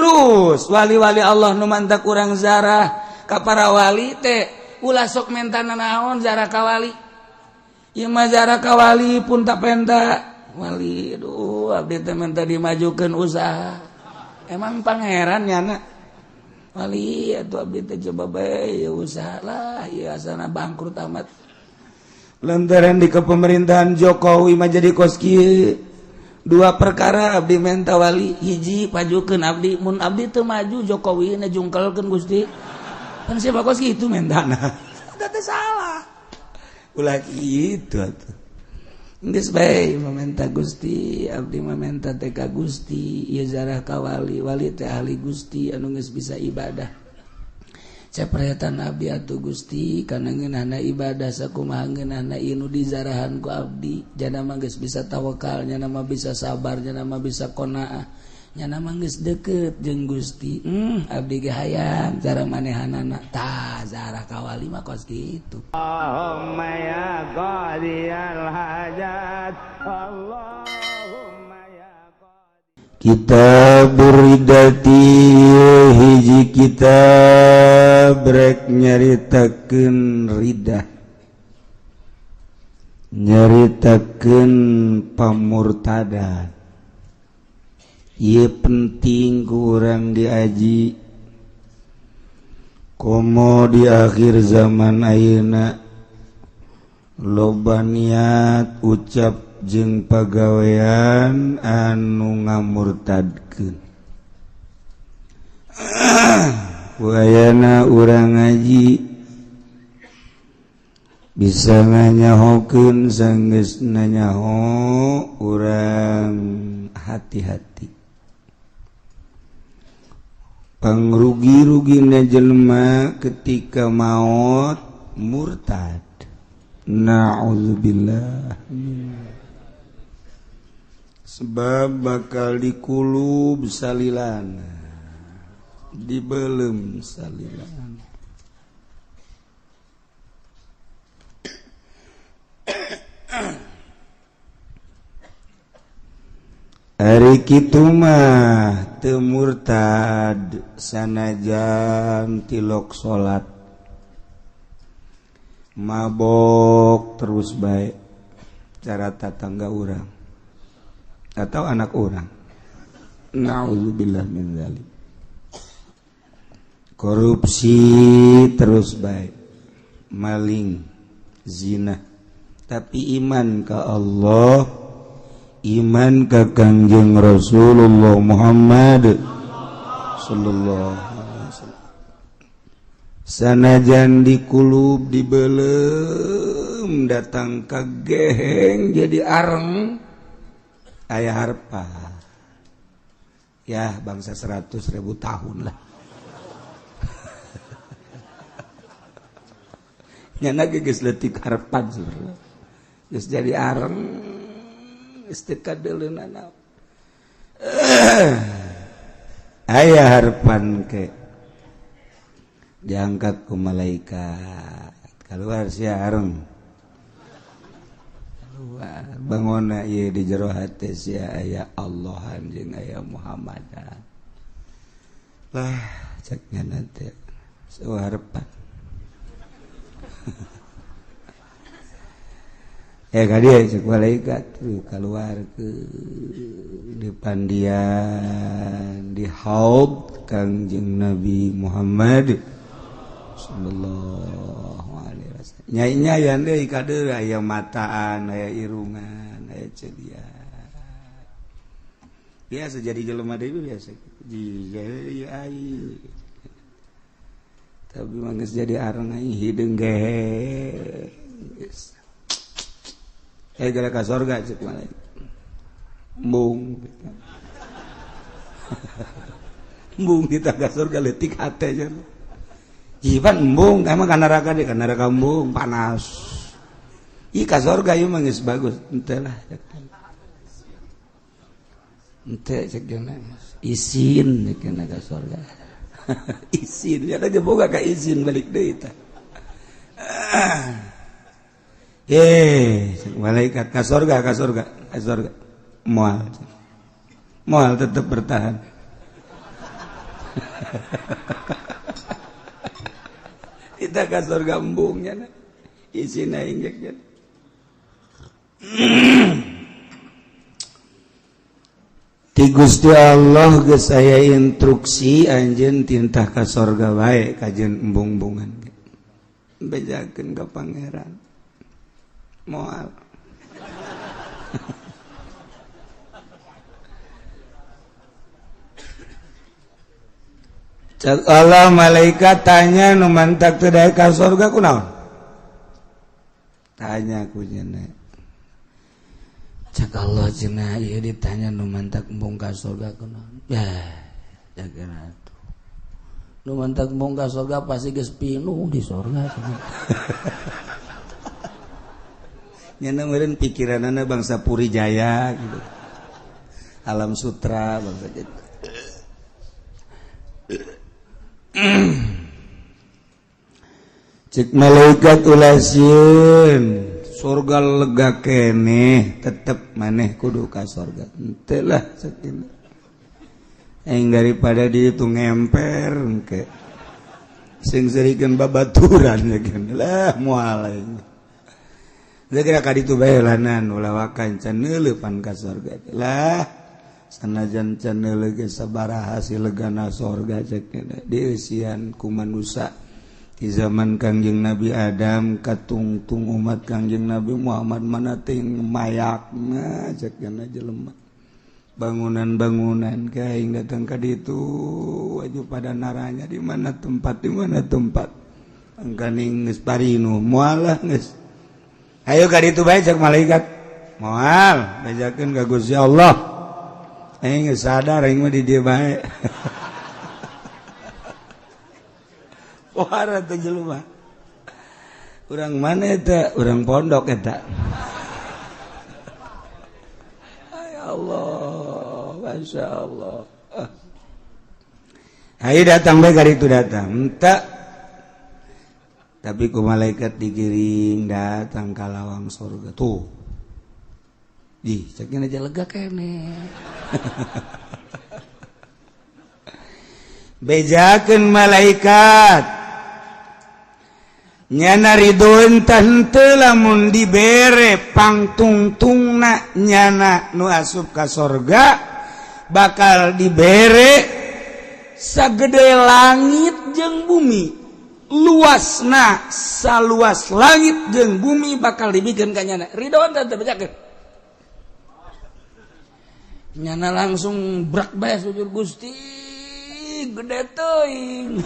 Terus wali-wali Allah nu mantak urang zarah ka para wali teh ulah sok menta naon zarah ka wali. Ieu mah zarah ka wali pun tak penta. Wali aduh abdi teh menta dimajukeun usaha. Emang pangeran nyana. Wali atuh abdi teh coba bae ya usaha lah ieu asana bangkrut amat. Lantaran di kepemerintahan Jokowi mah jadi kos kieu. Dua perkara abdi menta wali, hiji pajukeun abdi, mun abdi teu maju Jokowi na jungkelkeun Gusti. Kan siapa kos kitu mentana. Eta teh salah. Ulah kitu atuh. Geus bae mamenta Gusti, abdi mamenta teh ka Gusti, ieu zarah ka wali, wali teh ahli Gusti anu geus bisa ibadah. Cepretan abdi atuh Gusti kana ngeunahna ibadah sakumaha ngeunahna ieu nu dizarahan ku abdi, jana mah geus bisa tawakal, nyana mah bisa sabar, nyana mah bisa qanaah, nyana mah geus deukeut jeung Gusti. Abdi ge hayang cara manehanana. Tah zarah ka wali mah kos kitu. Allahumma ya qadiyal hajat, Allahumma ya qadi. Kitab Ridati hiji kitab rek nyaritakeun ridah, nyaritakeun pamurtadan. Ieu penting ku urang diaji komo di akhir zaman ayeuna loba niat ucap jeung pagawean anu ngamurtadkeun. Wayana urang ngaji bisa nganyahokeun sanggeus nanyaho urang hati-hati. Pangrugi-rugina jelema ketika maot murtad. Na'udzubillah. Sebab bakal dikulub salilana, dibelem salilana. Ari kitu mah teu murtad sanajan tilok salat, mabok terus bae cara tatangga urang atau anak orang. Na'udzubillah min dzalik. Korupsi terus bae, maling, zina, tapi iman ka Allah, iman ka Kangjeng Rasulullah Muhammad sallallahu alaihi wasallam. Sanajan dikulub dibelem datang ka geheng jadi areng aya harpa ya bangsa 100.000 tahun lah. Nyana geus leutik harapan sebenarnya geus jadi areng geus teu kadeuleunana. Aya harapan ke diangkat ku malaikat keluar sia areng keluar bangona ieu di jero hate sia aya Allah jeung aya Muhammadan lah cek nyana teh seueuh harapan. Ka dia cek malaikat keluar ke di pandian di haud Kangjeng Nabi Muhammad sallallahu alaihi wasallam. Nyai-nyayan deui kadeuleu aya mataan, aya irungan, aya celia. Biasa jadi jelema deui biasa. Jiga ai. Tapi mah geus jadi areng aing hideung gehe. Geus. Gara ka sorga cek malaikat. Embung. Embung kita ka surga leutik hate nya. Jiban embung emang ka neraka deui, ka neraka embung panas. Ih ka sorga ieu mah geus bagus, henteu lah. Henteu cek jeung isin cek ka sorga. Isin ya teh boga ka izin balik deui tah. Malaikat ka sorga, ka sorga, ka sorga. Moal. Moal tetap bertahan. Kita ka surga embungnya isina injek. Ti Gusti Allah geus aya instruksi anjeun tintah ka sorga wae kajeun embung-embungan. Bejakeun ka pangeran. Moal. Cak Allah malaikat tanya nu mantak teu daek ka sorga kunaon? Tanya ku cenah. Cak Allah cenah ieu ditanya nu mantak embung ka surga kunaon? Ya, jaga atuh. Nu mantak embung ka surga pasti geus pinuh di surga. Nyana meureun pikiranana bangsa Puri Jaya gitu. Alam Sutra bangsa gitu. Cek malaikat ulah sieun. Surga lega keneh tetep maneh kudu ka surga. Henteu lah sakitu. Aing daripada di itu ngemper engke. Sing serikeun babaturan ya lah moal aing. Kira ka ditu bae lanan ulah wakan can neuleupan ka surga. Lah sanajan can neuleuh ge sabaraha si legana surga cek dieusian ku manusa. Di zaman Kangjeng Nabi Adam katungtung umat Kangjeng Nabi Muhammad mana ting mayakna cek jelema bangunan-bangunan kaing datang ka ditu waju pada naranya di mana tempat angkaning geus parinu moal lah geus ayo ka ditu bae cek malaikat moal bejakeun ka Gusti Allah aing geus sadar aing mah di dieu bae. Pohara teh jelema. Urang mana eta? Urang pondok eta. Ya Allah, Masya Allah. Ayo datang bae kali itu datang. Entah. Tapi ku malaikat digiring datang ka lawang surga. Tuh. Ih, ceknya aja lega kene. Bejakeun malaikat. Nyana ridho henteu lamun dibere pangtungtungna nyana nu asup ka sorga bakal dibere sagede langit jeung bumi, luasna saluas langit jeung bumi bakal dibikeun ka nyana. Ridho henteu bejakeun. Nyana langsung brak bae sujud Gusti gede teuing.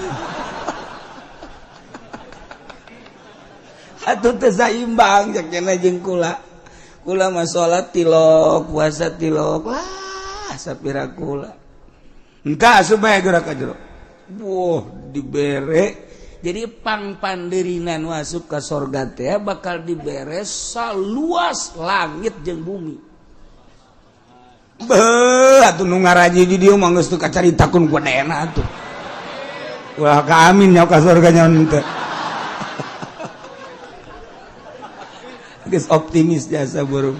Atuh teu saimbang cek cenah jeung kula. Kula mah salat tilok, puasa tilok, lah sapira kula. Engka asup bae geura ka jero. Wah, dibere. Jadi pangpandirinan asup ka sorga teh bakal dibere saluas langit jeung bumi. Beuh, atuh nu ngaraji di dieu mah geus teu kacaritakeun gedena atuh. Ulah ka amin nya ka sorga nya henteu. Geus optimis jasa burung.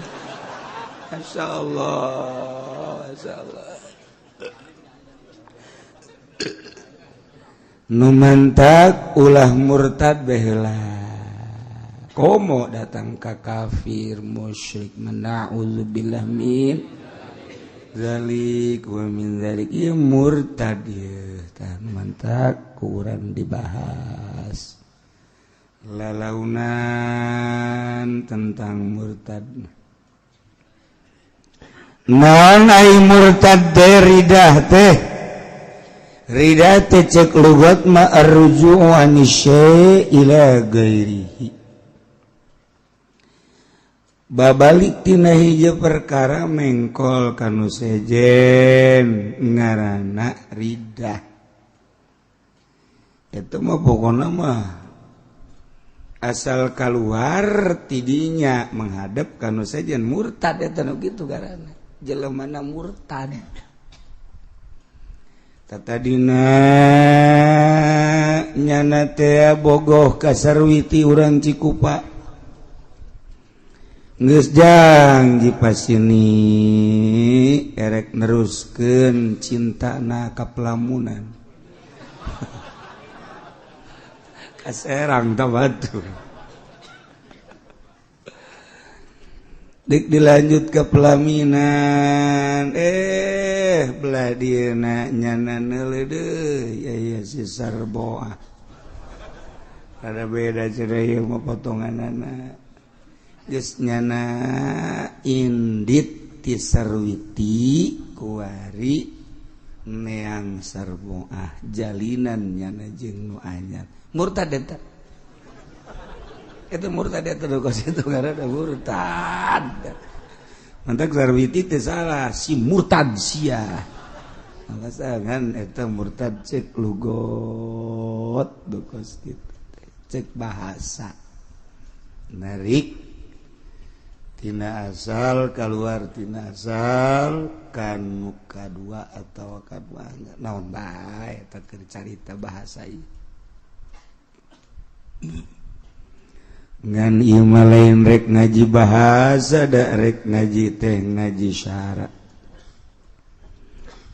Masya Allah, Masya Allah. Nu mantak ulah murtad baheula. Komo datang ka kafir musyrik na'udzubillah min zalik wa min zalik. Ieu murtad ieu tah mantak kurang dibahas. Lalaunan tentang murtad. Naon ai murtad teh ridah teh? Ridah teh cek lugat ma arruju'u ani syai' ila ghairihi. Babalik tina hiji perkara mengkol kanu sejen ngaranna ridah. Eta mah pokona mah asal keluar tidinya menghadap kanu sejen murtad eta nu kitu garana jelemana murtad. Tatadina nyana teh bogoh ka Sarwiti urang Cikupa geus jang dipasini erek neruskeun cintana ka pelamunan. Ka Serang tah batur. Dik dilanjut ke pelaminan, belah dieuna nyana neuleuh deui ya ya si Sarboah. Rada beda cenah ieu mah potonganana. Geus nyana indit ti Sarwiti kuari neang Sarboah jalinan nyana jeung nu anyar. Murtad eta. Itu murtad eta kos itu karena ada murtad. Mantak Sarwiti teh salah si murtad sia. Alasan eta murtad cek lugot kos kitu. Cek bahasa. Narik tina asal keluar tina asal kanu kadua atawa kadua naon bae eta keur carita bahasa ieu. Ngan ieu mah lain rek ngaji bahasa da rek ngaji teh ngaji syara.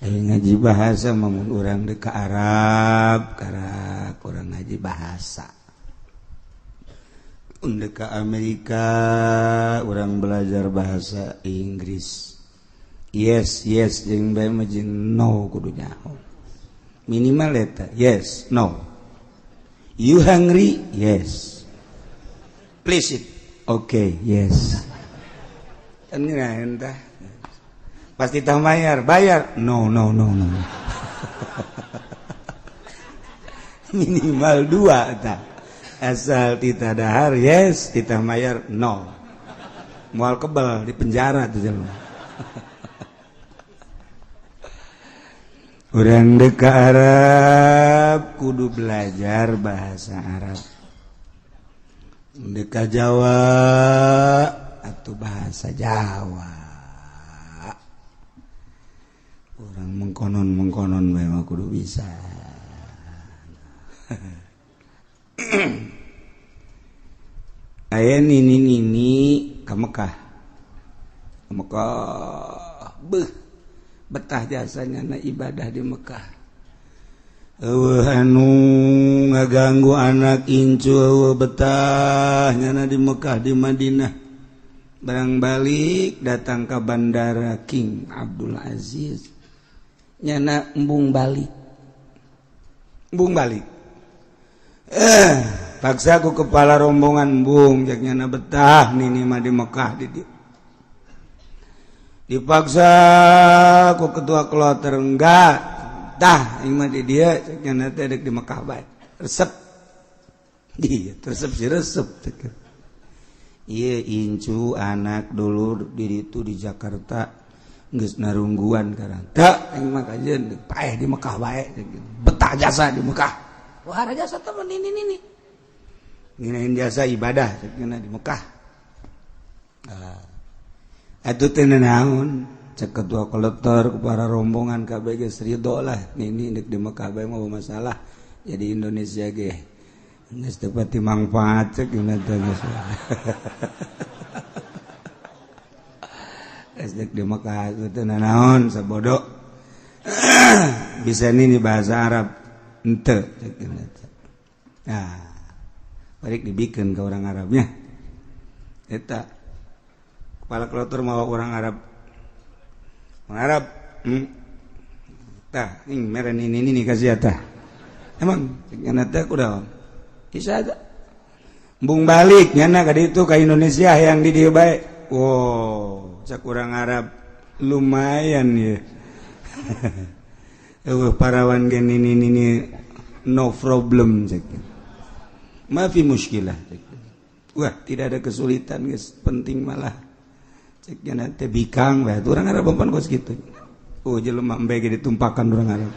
Ngaji bahasa mah mun urang deuk ka Arab karak urang ngaji bahasa. Undek ka Amerika urang belajar bahasa Inggris. Yes yes jeung bae mah jeung no kudu nyaho. Minimal eta yes no. You hungry? Yes. Please it. Okay, yes. Kan ngeunaheun tah. Pasti tah bayar, bayar. No no no no. Minimal dua tah. Asal tita dahar yes, tita mayar no. Moal kebal di penjara tuh jelema. Urang deuk ka Arab kudu belajar bahasa Arab. Deuk ka Jawa atuh bahasa Jawa. Urang mengkonon-mengkonon bae mah kudu bisa. Aya nini-nini ka Mekah. Ka Mekah beuh betah jasanya na ibadah di Mekah. Eueuh anu ngaganggu anak incu eueuh betah nyana di Mekah di Madinah. Barang balik datang ke bandara King Abdul Aziz. Nyana embung balik. Embung balik. Paksa ku kepala rombongan embung jak nyana betah nini mah di Mekah di dieu. Dipaksa ku ketua kloter enggak tah ieu mah di dieu cek nyana teh deuk di Mekah bae. Resep. Iya, resep si resep cek. Ieu incu anak dulu di ditu di Jakarta geus narungguan karang. Teu aing mah kajeun deuk paeh di Mekah bae cek. Betah jasa di Mekah. Wah, jasa temen ini ini. Nginain jasa ibadah cek nyana di Mekah. Atuh teh naon cek ketua kolektor para rombongan kabeh geus ridho lah nini deuk di Mekah bae mah masalah jadi Indonesia ge geus teu pati mangfaat cek nyana teh geus. Geus deuk di Mekah teh naon sabodo. Bisa nini bahasa Arab henteu cek nyana teh. Nah, balik dibikeun ke orang Arabnya. Eta kepala kloter mawa orang Arab. Orang Arab. Tah, ing meren ini ini kasih tah. Emang nyana teh kuda. Bisa aja. Embung balik nyana ka ditu ka Indonesia yang di dieu bae. Wow, cak urang Arab lumayan ya. Eueuh parawan ge nini nini no problem cek. Maafi muskilah cek. Wah, tidak ada kesulitan guys, penting malah cek nyana teh bikang bae. Urang Arab pan kos kitu. Oh, jelema embe ge ditumpakan urang Arab.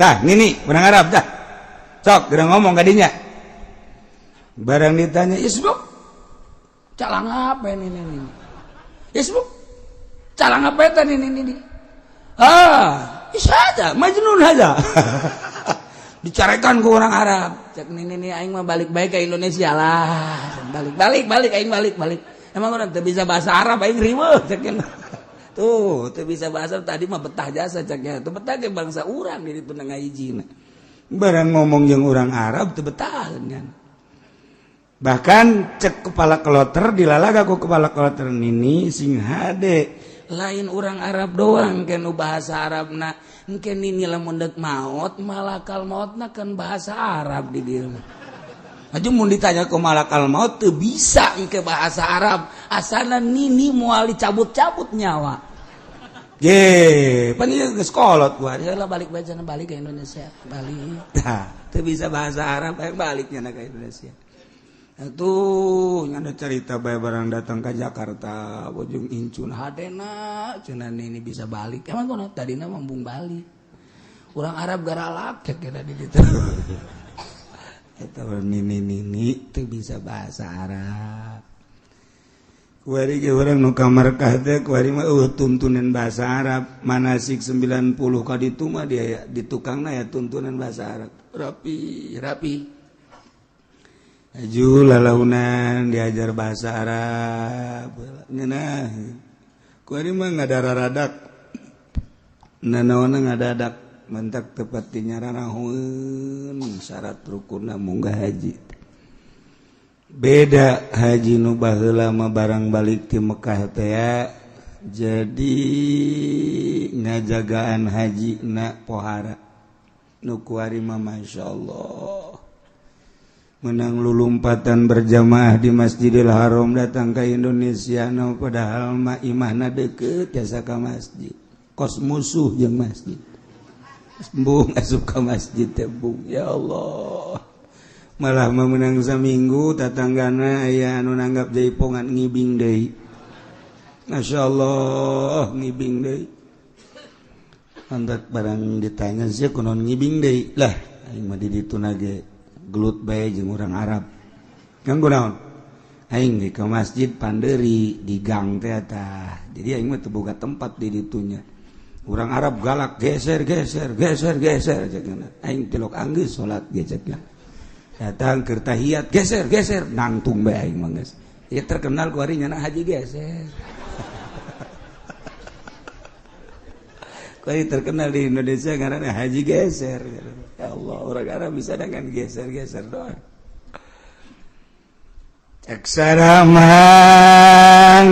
Tah, nini urang Arab tah. Sok geura ngomong ka dinya. Barang ditanya, "Isbuk, calang apa ini ini?" "Isbuk, calang apa eta ini ini?" Ah, isa aja, majnun aja. Dicarekan ke orang Arab. Cek nini nih aing mah balik baik ke Indonesia lah. Balik balik balik aing balik balik. Emang orang teu bisa bahasa Arab aing riweuh cek. Tuh, teu bisa bahasa tadi mah betah jasa caknya. Tuh betah ge bangsa urang di ditu ngahijina. Barang ngomong jeung urang Arab teu betah kan. Bahkan cek kepala kloter dilalaga ku kepala kloter nini sing hade. Lain urang Arab doang ke nu bahasa Arabna. Engke nini lamun deuk maot malakal maotna kan bahasa Arab di dieu. Aja mun ditanya ke malakal maut teu bisa engke bahasa Arab. Asana nini moal dicabut-cabut nyawa. Ye, pan ieu geus kolot gua. Heula balik bae cenah balik ke Indonesia, balik. Tah, teu bisa bahasa Arab hayang baliknya ka Indonesia. Atuh nya ada cerita bae barang datang ke Jakarta bojong incun hadena cenah nini bisa balik. Emang kono tadina mah embung balik. Urang Arab garalak cek kita di ditu. Eta nini-nini teu bisa bahasa Arab. Kuari ge urang nu ka Markah teh kuari mah eueuh tuntunan bahasa Arab. Manasik 90 ka ditu mah dia di tukangna ya tuntunan bahasa Arab. Rapi, rapi. Aju lalaunan diajar bahasa Arab. Ngeunah. Kuari mah ngadararadak. Nanaonna ngadadak. Mentak tepat di nyararahueun syarat rukunna munggah haji. Beda haji nu baheula mah barang balik ti Mekah teh jadi ngajagaan haji na pohara. Nu kuari mah masyaallah. Menang lulumpatan berjamaah di Masjidil Haram datang ke Indonesia nu padahal mah imahna deukeut jasa ka masjid. Kos musuh jeung masjid. Bung asup ka masjid teh bung ya Allah. Malah memenang saminggu tatanggana aya anu nanggap jaipongan ngibing deui. Masyaallah ngibing deui. Andak barang ditanya sia kunaon ngibing deui. Lah aing mah di ditu ge gelut bae jeung urang Arab. Nganggo naon? Aing ge ka masjid pandeuri di gang teh tah. Jadi aing mah teu boga tempat di ditunya. Urang Arab galak geser geser geser geser cekna. Aing tilok anggeus salat ge cekna. Datang keur tahiyat geser geser nangtung bae aing mah geus. Ieu terkenal ku ari nyana haji geser. Ku ari terkenal di Indonesia ngaranna haji geser. Ya Allah, urang Arab bisa dengan geser-geser doang. Cek sarama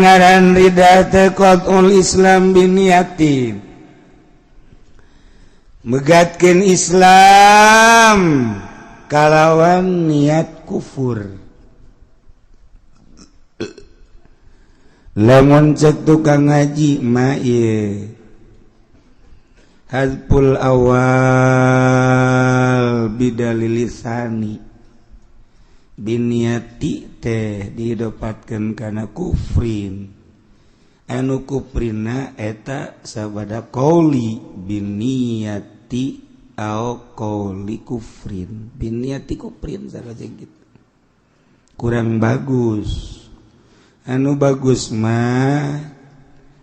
ngaran rida teh qatul Islam biniatin. Megatkeun Islam kalawan niat kufur. Lamun cek tukang ngaji mah ieu hadful awal bidalilisani biniati teh didapatkeun kana kufrin. Anu kufrina eta sabada qauli biniyati au qauli kufrin. Biniyati kufrin saja gitu. Kurang bagus. Anu bagus mah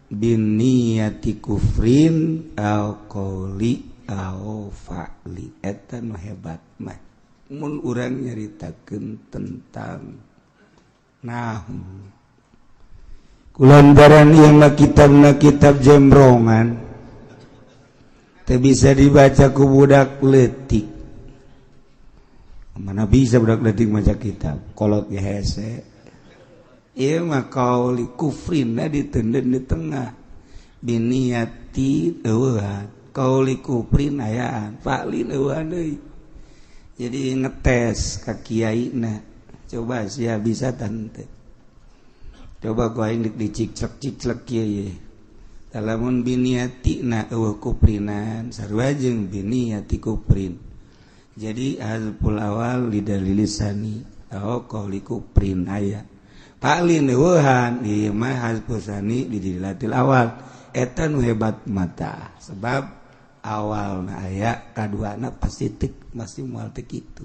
biniyati kufrin au qauli au fa'li. Eta nu hebat mah. Mun urang nyaritakeun tentang nahu. Kulantaran ieu mah kitabna kitab jembrongan teu bisa dibaca ku budak leutik. Mana bisa budak leutik maca kitab, kolot ge hese. Ieu mah qauli kufrinna ditenden di tengah. Biniati eueuhan, qauli kufrin ayaan, fa'lin eueuhan deui. Jadi ngetes ka kiaina. Coba sia bisa tante. Coba ku aing deuk diciclek-ciclek kieu ye. Lamun biniati na eueuh kuprinan sarua jeung biniati kuprin. Jadi hazful awal lidalilisani au qauli kuprin aya. Fa'lin eueuhan ieu mah hazful sani lidilatil awal. Eta nu hebat mata sebab awalna aya kaduana pasti teu masih moal teu kitu.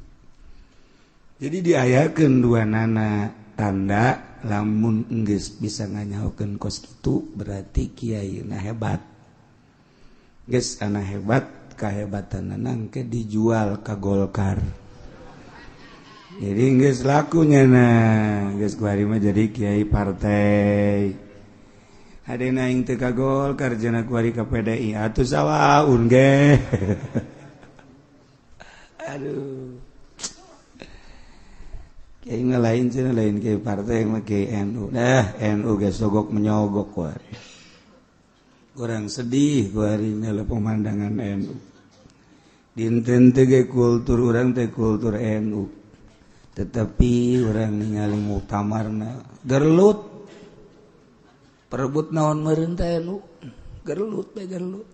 Jadi diayakeun dua nana tanda lamun enggeus bisa nganyahokeun kos kitu berarti kiaina hebat. Geus ana hebat kahebatanna engke dijual ka Golkar. Jadi geus lakunya nah geus kuari mah jadi kiai partai. Hadena aing teu ka Golkar cenah kuari ka PDI atuh sawaun ge. Aduh. Kiai mah lain cenah lain kiai partai mah kiai NU. Dah NU ge sogok menyogok kuari. Kurang sedih kuari nela pemandangan NU. Dinten teh ge kultur urang teh kultur NU. Tetapi urang ningali muktamarna gerlut. Perebut naon meureun teh NU. Gerlut teh gerlut.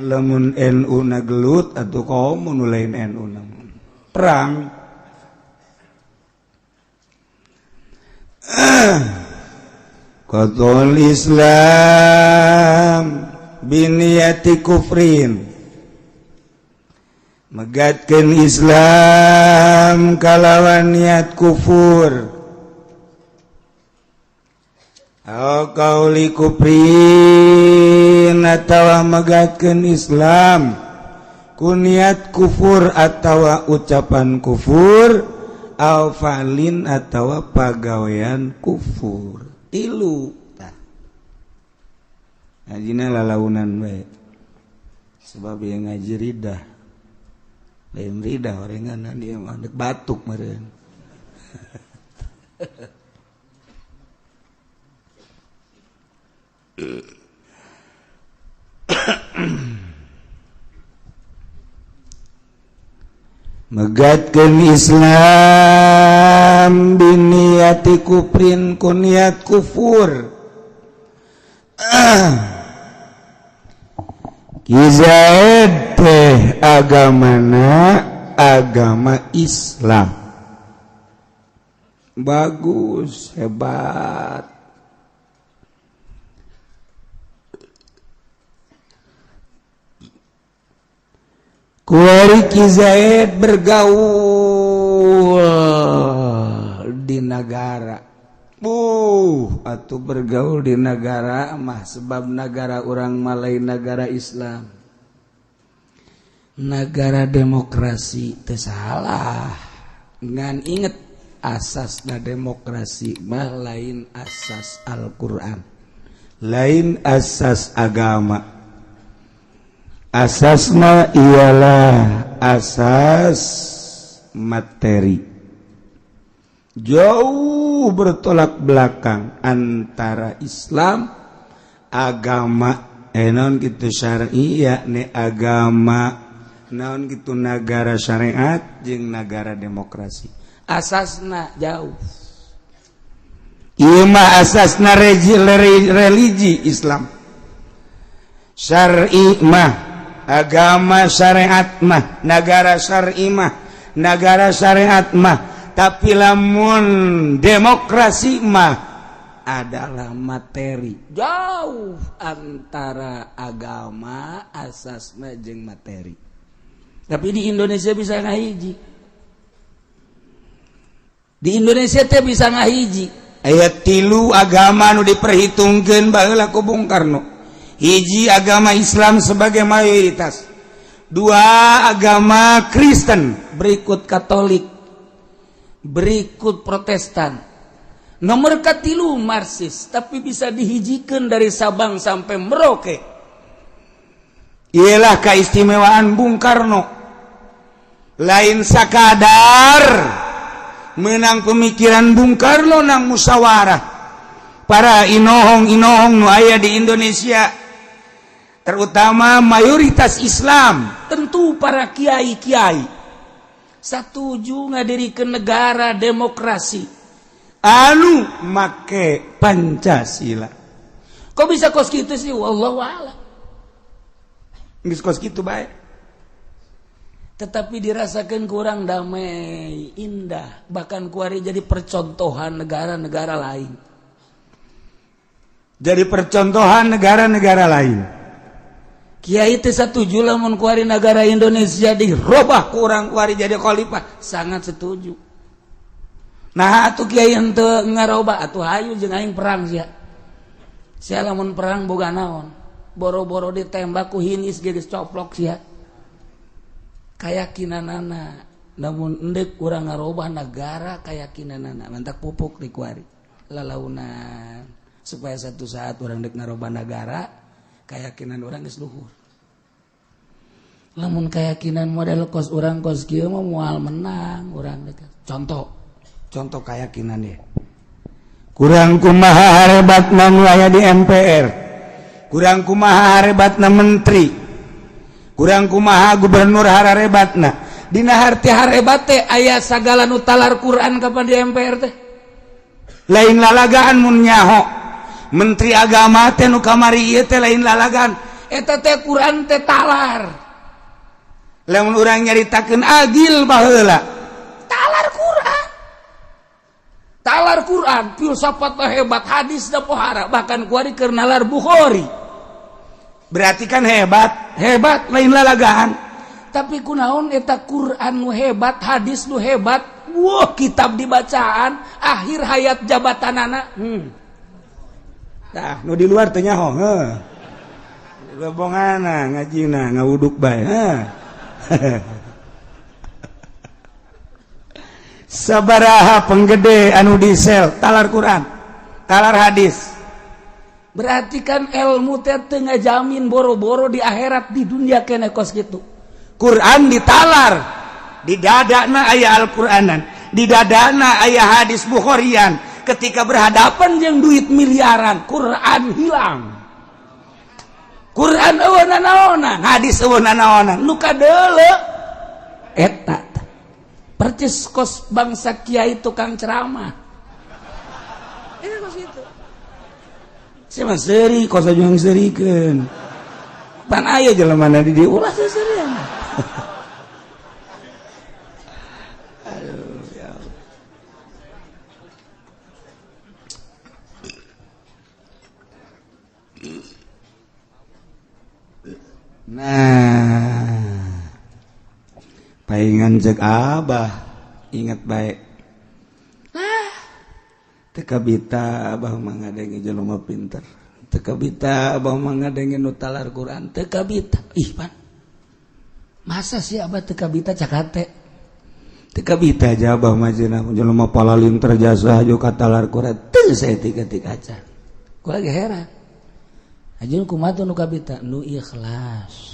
Lamun NU na gelut atuh komo nu lain NU na perang. Qatul Islam biniyati kufrin, megatkeun Islam kalawan niat kufur. Au qauli kufrin atawa megatkeun Islam ku niat kufur atawa ucapan kufur, au fa'lin atawa pagawean kufur. Tilu tah ngajina lalaunan bae sebab yang ngaji ridah lain ridah orengan dia mah dek batuk meureun. Megatkeun Islam biniyati kufrin ku niat kufur. Ki Zaid teh agamana agama Islam. Bagus, hebat. Kuari Ki Zaid bergaul di negara. Atau bergaul di negara mah sebab negara orang Malay negara Islam. Negara demokrasi teu salah. Ngan inget asasna demokrasi mah lain asas Al-Qur'an. Lain asas agama. Asasna ialah asas materi. Jauh bertolak belakang antara Islam agama naon kitu syar'i yakni agama naon kitu nagara syariat jeung nagara demokrasi. Asasna jauh. Ieu mah asasna religi Islam. Syar'i mah agama syariat mah nagara syar'i mah nagara syariat mah, tapi lamun demokrasi mah adalah materi. Jauh antara agama asasna jeung materi. Tapi di Indonesia bisa ngahiji. Di Indonesia teh bisa ngahiji. Aya 3 agama nu diperhitungkeun baheula ku Bung Karno. Hiji agama Islam sebagai mayoritas, 2 agama Kristen, berikut Katolik, berikut Protestan, nomor katilu Marxis, tapi bisa dihijikan dari Sabang sampai Merauke. Ialah keistimewaan Bung Karno. Lain sakadar menang pemikiran Bung Karno nang musyawarah para inohong-inohong nu aya di Indonesia, terutama mayoritas Islam, tentu para kiai-kiai satuju ngadirikeun negara demokrasi anu make Pancasila. Kok bisa kos kitu sih? Wallahu a'lam. Geus kos kitu bae. Tetapi dirasakan kurang damai, indah, bahkan kuari jadi percontohan negara-negara lain. Jadi percontohan negara-negara lain. Kiai teh satuju lamun kuari negara Indonesia dirobah kurang kuari jadi khalifah, sangat setuju. Nah atuh kiai henteu ngarobah atuh hayu jeung aing perang sia. Sia lamun perang boga naon? Boro-boro ditembak ku hinis ge geus coplok sia. Kayakinanana, namun endek kurang ngarobah negara kayakinanana, mantak pupuk di kuari. Lalaunan supaya satu saat orang dek ngaroba nagara keyakinan orang geus luhur. Lamun keyakinan model kos urang kos kieu mah moal menang urang dek. Contoh keyakinan ya. Kurang kumaha hebatna nu aya di MPR. Kurang kumaha hebatna menteri. Kurang kumaha gubernur hararebatna. Dina harti harebat teh aya sagala nu talar Quran kapan di MPR teh. Lain lalagaan mun nyaho. Menteri agama teh nu kamari ieu teh lain lalagaan. Eta teh Quran teh talar. Lamun urang nyaritakeun agil baheula. Talar Quran. Talar Quran, filsafat hebat, hadis da pohara, bahkan kuari keur nalar Bukhari. Berarti kan hebat, hebat lain lalagaan. Tapi kunaon eta Quran nu hebat, hadis nu hebat, wah kitab dibacaan, akhir hayat jabatanana. Tah, nu di luar teh nyaho, heuh. Lebongana ngajina ngawuduk bae, heuh. Sabaraha penggede anu diesel talar Quran, talar hadis. Berarti kan ilmu teh teu ngajamin boro-boro di akhirat di dunia kene kos kitu. Quran ditalar, di dadana aya Al-Qur'anan, di dadana aya hadis Bukharian. Ketika berhadapan jeung duit miliaran, Quran hilang. Quran eueuh nanaonan, hadis eueuh nanaonan, nu kadeuleu eta. Percis kos bangsa kiai tukang ceramah. Ini kos itu. Saya mah seuri, kos aja yang seurikeun. Pan aya jelema di dieu ulah seuserian. Aduh, ya Allah. Nah, paingan cek abah ingat baik. Teu kabita abah mah ngadenge jelema pinter. Teu kabita abah mah ngadenge nu talar Quran. Teu kabita. Ih pan. Masa sih abah teu kabita cak hate? Teu kabita aja abah mah cenah jelema palalinter jasa jo ka talar Quran. Teu saeutik-eutik acan. Ku lagi heran. Ajeun kumaha tuh nu kabita? Nu ikhlas.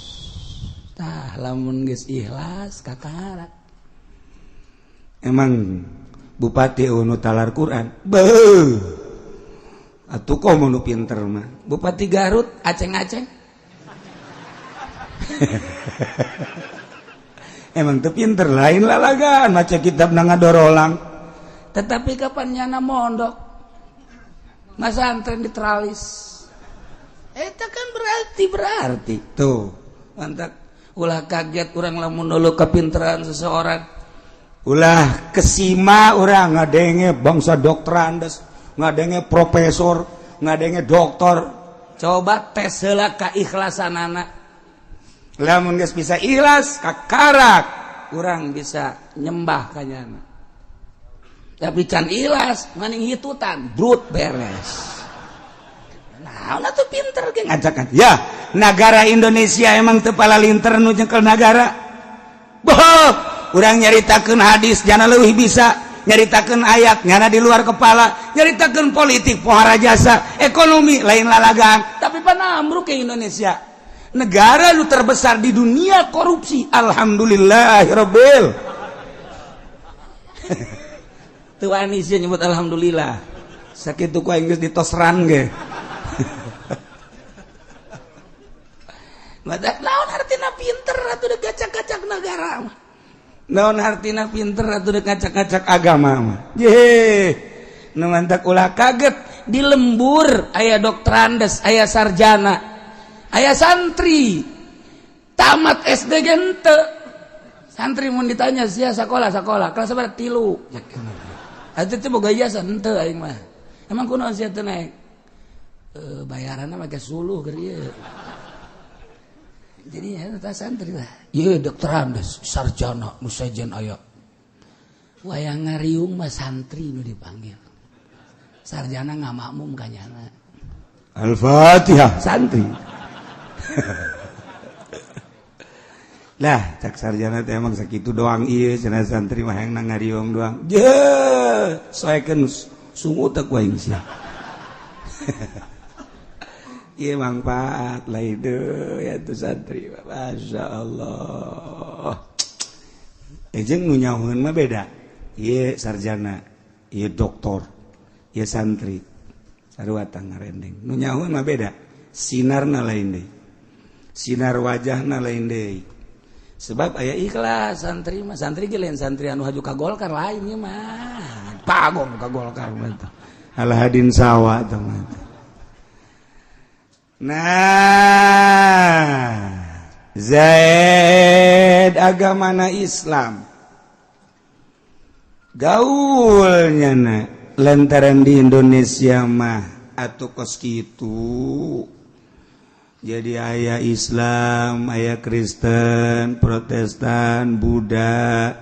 Tah lamun geus ikhlas kakara. Emang bupati nu talar Quran. Beuh. Atuh komo nu pinter mah. Bupati Garut aceng-aceng. Emang teu pinter lain lalagaan maca kitab na ngadorolang. Tetapi kapan nyana mondok? Masantren diteralis. Eta kan berarti tuh. Mantap. Ulah kaget urang lamun dulu kepinteran seseorang. Ulah kesima urang ngadenge bangsa dokterandes, ngadenge profesor, ngadenge doktor. Coba tes heula kaikhlasanana. Lamun geus bisa ikhlas kakarak, urang bisa nyembah ka nyana. Tapi can ikhlas maning hitutan, brut beres. Nah, tuh pinter ge ngajakan. Ya, negara Indonesia emang teu palalinter nu nyekel nagara. Boh, urang nyaritakeun hadis jana leuwih bisa, nyaritakeun ayat nyana di luar kepala, nyaritakeun politik pohara jasa, ekonomi lain lalagaan, tapi pan ambruk ke Indonesia. Negara nu terbesar di dunia korupsi. Alhamdulillahirabbil. Teu wani sih nyebut alhamdulillah. Sakitu ku aing geus ditosran ge. Badak naon artina pinter atuh deuk gacak-gacak nagara mah. Naon artina pinter atuh deuk gacak-gacak agama mah. Ye, nu mantak ulah kaget di lembur aya dokterandes, aya sarjana, aya santri. Tamat SD ge henteu. Santri mun ditanya sia sakola kelas sabaraha 3. Atuh teh boga ijazah henteu aing mah. Emang kunaon sia teu naik? Bayaranna make suluh keur ieu. Jadi ya santri lah. Ieu dokterandes, sarjana nu sejen aya. Wayang ngariung mah santri nu dipanggil. Sarjana ngamakmum ka nyana. Al-Fatihah santri. Lah, cak sarjana teh emang sakitu doang ieu cenah santri mah hayang ngariung doang. Je, soekeun Sungut ku aing sia. Ieu manfaat lain deui atuh santri. Masya Allah. Jeung nu nyahueun mah beda. Ieu sarjana, ieu doktor, ieu santri. Sarua ngarendeng. Nu nyahueun mah beda. Sinarna lain deui. Sinar wajahna lain deui. Sebab aya ikhlas santri mah, santri ge lain santri anu haju ka Golkar lain ieu mah. Pagong ka Golkar mah teh. Alah hadin sawa teh mah. Nah, Zaid agamana Islam. Gaulnya na lantaran di Indonesia mah atuh kos kitu. Jadi aya Islam, aya Kristen, Protestan, Buddha,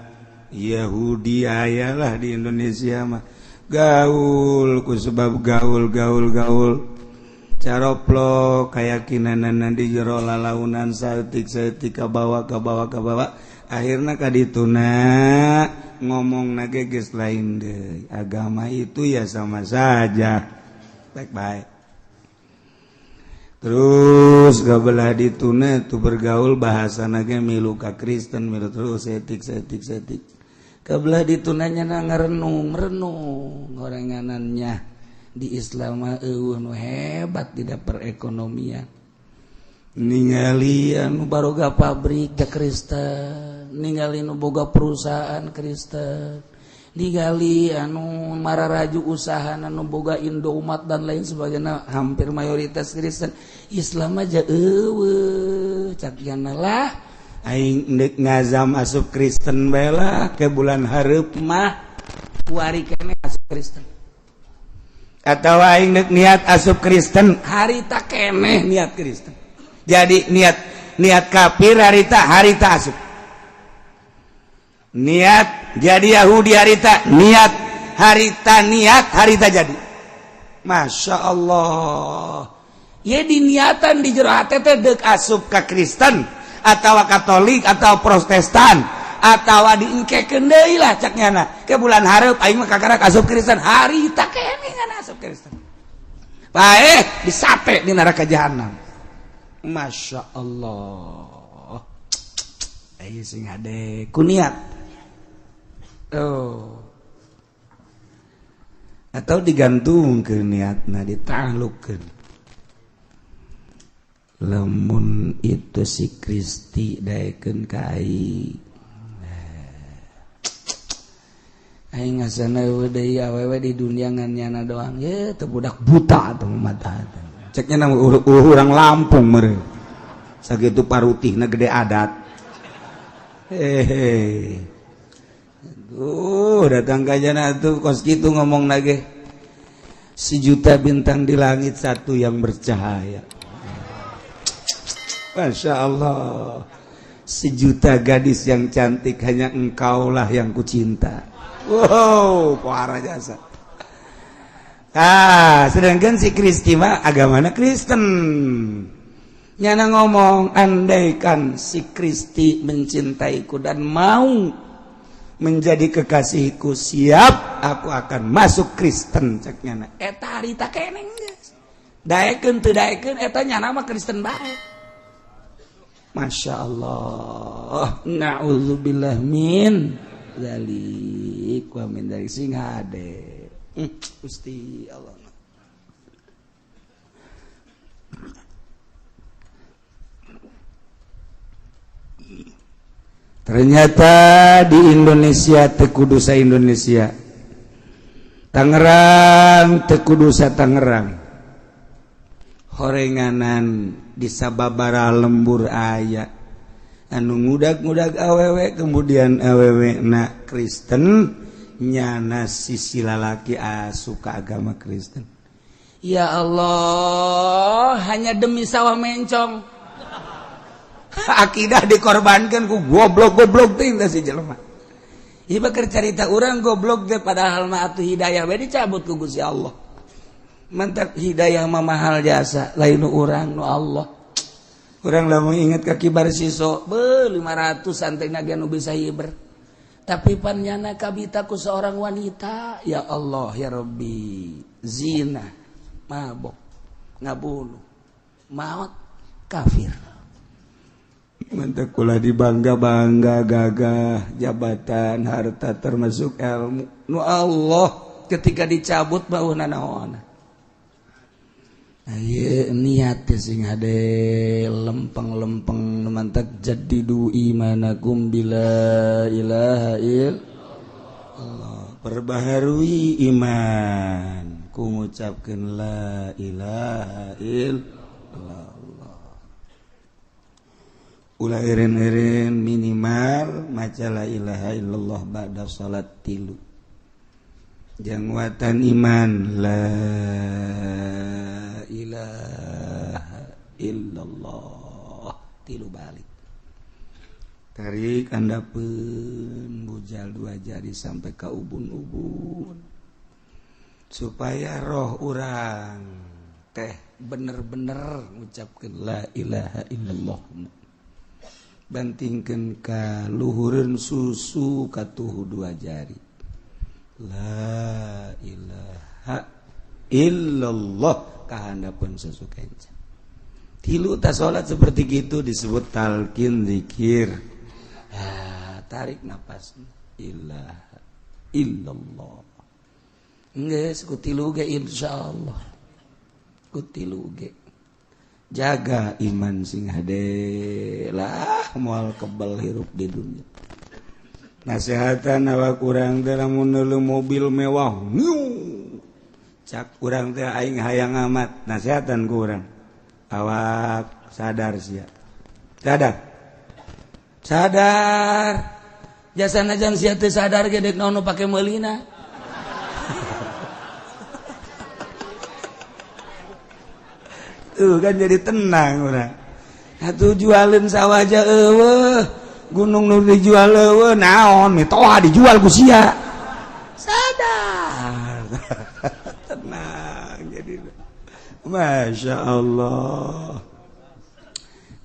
Yahudi aya lah di Indonesia mah. Gaul ku sebab gaul gaul gaul. Caroplok keyakinan di jero lalaunan saeutik-saeutik kabawa kabawa kabawa akhirna kadituna ngomong nage geus lain deui. Agama itu ya sama saja. Baik-baik. Terus gabelah dituna tuh bergaul bahasa nage milu ka Kristen milu terus etik setik setik. Kabelah ditunanya na ngarenung renung gorenganannya di Islam mah eueuh nu hebat tidak perekonomian. Ningali anu baroga pabrik ke Kristen, ningali nu boga perusahaan Kristen, ningali anu mararaju usaha anu boga Indomaret dan lain sebagainya hampir mayoritas Kristen. Islam aja eueuh cak jana lah aing deuk ngazam asup Kristen bae lah ke bulan hareup mah kuari keneh asup Kristen. Atau aing deuk niat asup Kristen harita keneh niat Kristen. Jadi niat niat kafir harita harita asup. Niat jadi Yahudi harita niat harita niat harita jadi. Masya Allah. Ya diniatan di jero hate teh deuk asup ka Kristen atau Katolik atau Protestan atau diengkekeun deui lah cak nyana. Ke bulan hareup aing mah kakarak asup Kristen harita keneh ngan asup Kristen. Bae disate di neraka jahanam. Masya Allah. Ayo sing hade ku niat. Oh. Atau digantung ke niatna ditaklukkeun. Lamun itu si Kristi daekeun ka aing. Aing ngasana deui awewe di dunia ngan nyana doang. Ye teu budak buta atuh mata. Ceknya nama urang Lampung meureun. Sakitu parutihna gede adat. Hehe. Duh, datang ka jana tuh kos kitu ngomong lagi. Sejuta bintang di langit satu yang bercahaya. Masya Allah. Sejuta gadis yang cantik hanya engkaulah yang kucinta. Wow, parah jasa. Ah, sedangkan si Kristi mah agamana Kristen. Nyana ngomong, andaikan si Kristi mencintaiku dan mau menjadi kekasihku, siap aku akan masuk Kristen cek nyana. Eta harita keneh geus. Daekeun teu daekeun eta nyana mah Kristen bae. Masya Allah. Na'udzubillah min dzalik wa min dzalik sing hade. Gusti Allah. Ternyata di Indonesia teu kudu sa Indonesia. Tangerang teu kudu sa Tangerang. Horenganan di sababara lembur aya anu ngudag-ngudag awewe kemudian awewe na Kristen nyana sisi lalaki asuka agama Kristen. Ya Allah, hanya demi sawah mencong akidah dikorbankan ku goblok-goblok teh si jelema. Ieu keur carita urang goblok teh padahal mah atuh hidayah we dicabut ku Gusti Allah. Mantap hidayah mah mahal jasa lain nu urang nu Allah. Urang lamun inget ka kibar siso, be 500 santai ge nu bisa hiber. Tapi pan nyana kabita ku seorang wanita, ya Allah ya Rabbi, zina, mabok, ngabunuh, maut, kafir. Mantak kula dibangga-bangga gagah jabatan, harta, termasuk ilmu. Nu Allah ketika dicabut bau nanaon. Ayo niat sing hade lempeng-lempeng, mantak jaddidu imanakum bila ilaha illallah. Perbaharui iman ku ngucapkeun la ilaha illallah. Ulah eren-eren, minimal maca la ilaha illallah ba'da salat tilu. Jangwatan iman la ilaha illallah tilu balik. Tarik andapeun bujal dua jari sampai ke ubun-ubun supaya roh urang teh bener-bener ngucapkeun la ilaha illallah. Bantingkeun ka luhureun susu katuhu dua jari, la ilaha illallah kahandapeun susu kenca tilu. Tas salat seperti gitu disebut talqin zikir. Ah, tarik nafas, ilaha illallah. Geus ku tilu ge, insyaallah ku tilu ge jaga iman sing hade lah, moal kebal hirup di dunia. Nasehatan awak urang teh, lamun mobil mewah niu cak urang teh, aing hayang amat. Nasehatan ku urang, awak sadar sia, sadar, sadar jasa najan sia teu sadar ge dek naon pake meulina. Tuh kan jadi tenang urang. Atuh jualin sawah aja eueuh, gunung nu dijual eueuh, naon mitoha dijual ku sia. Sadar, tenang jadi. Masya Allah.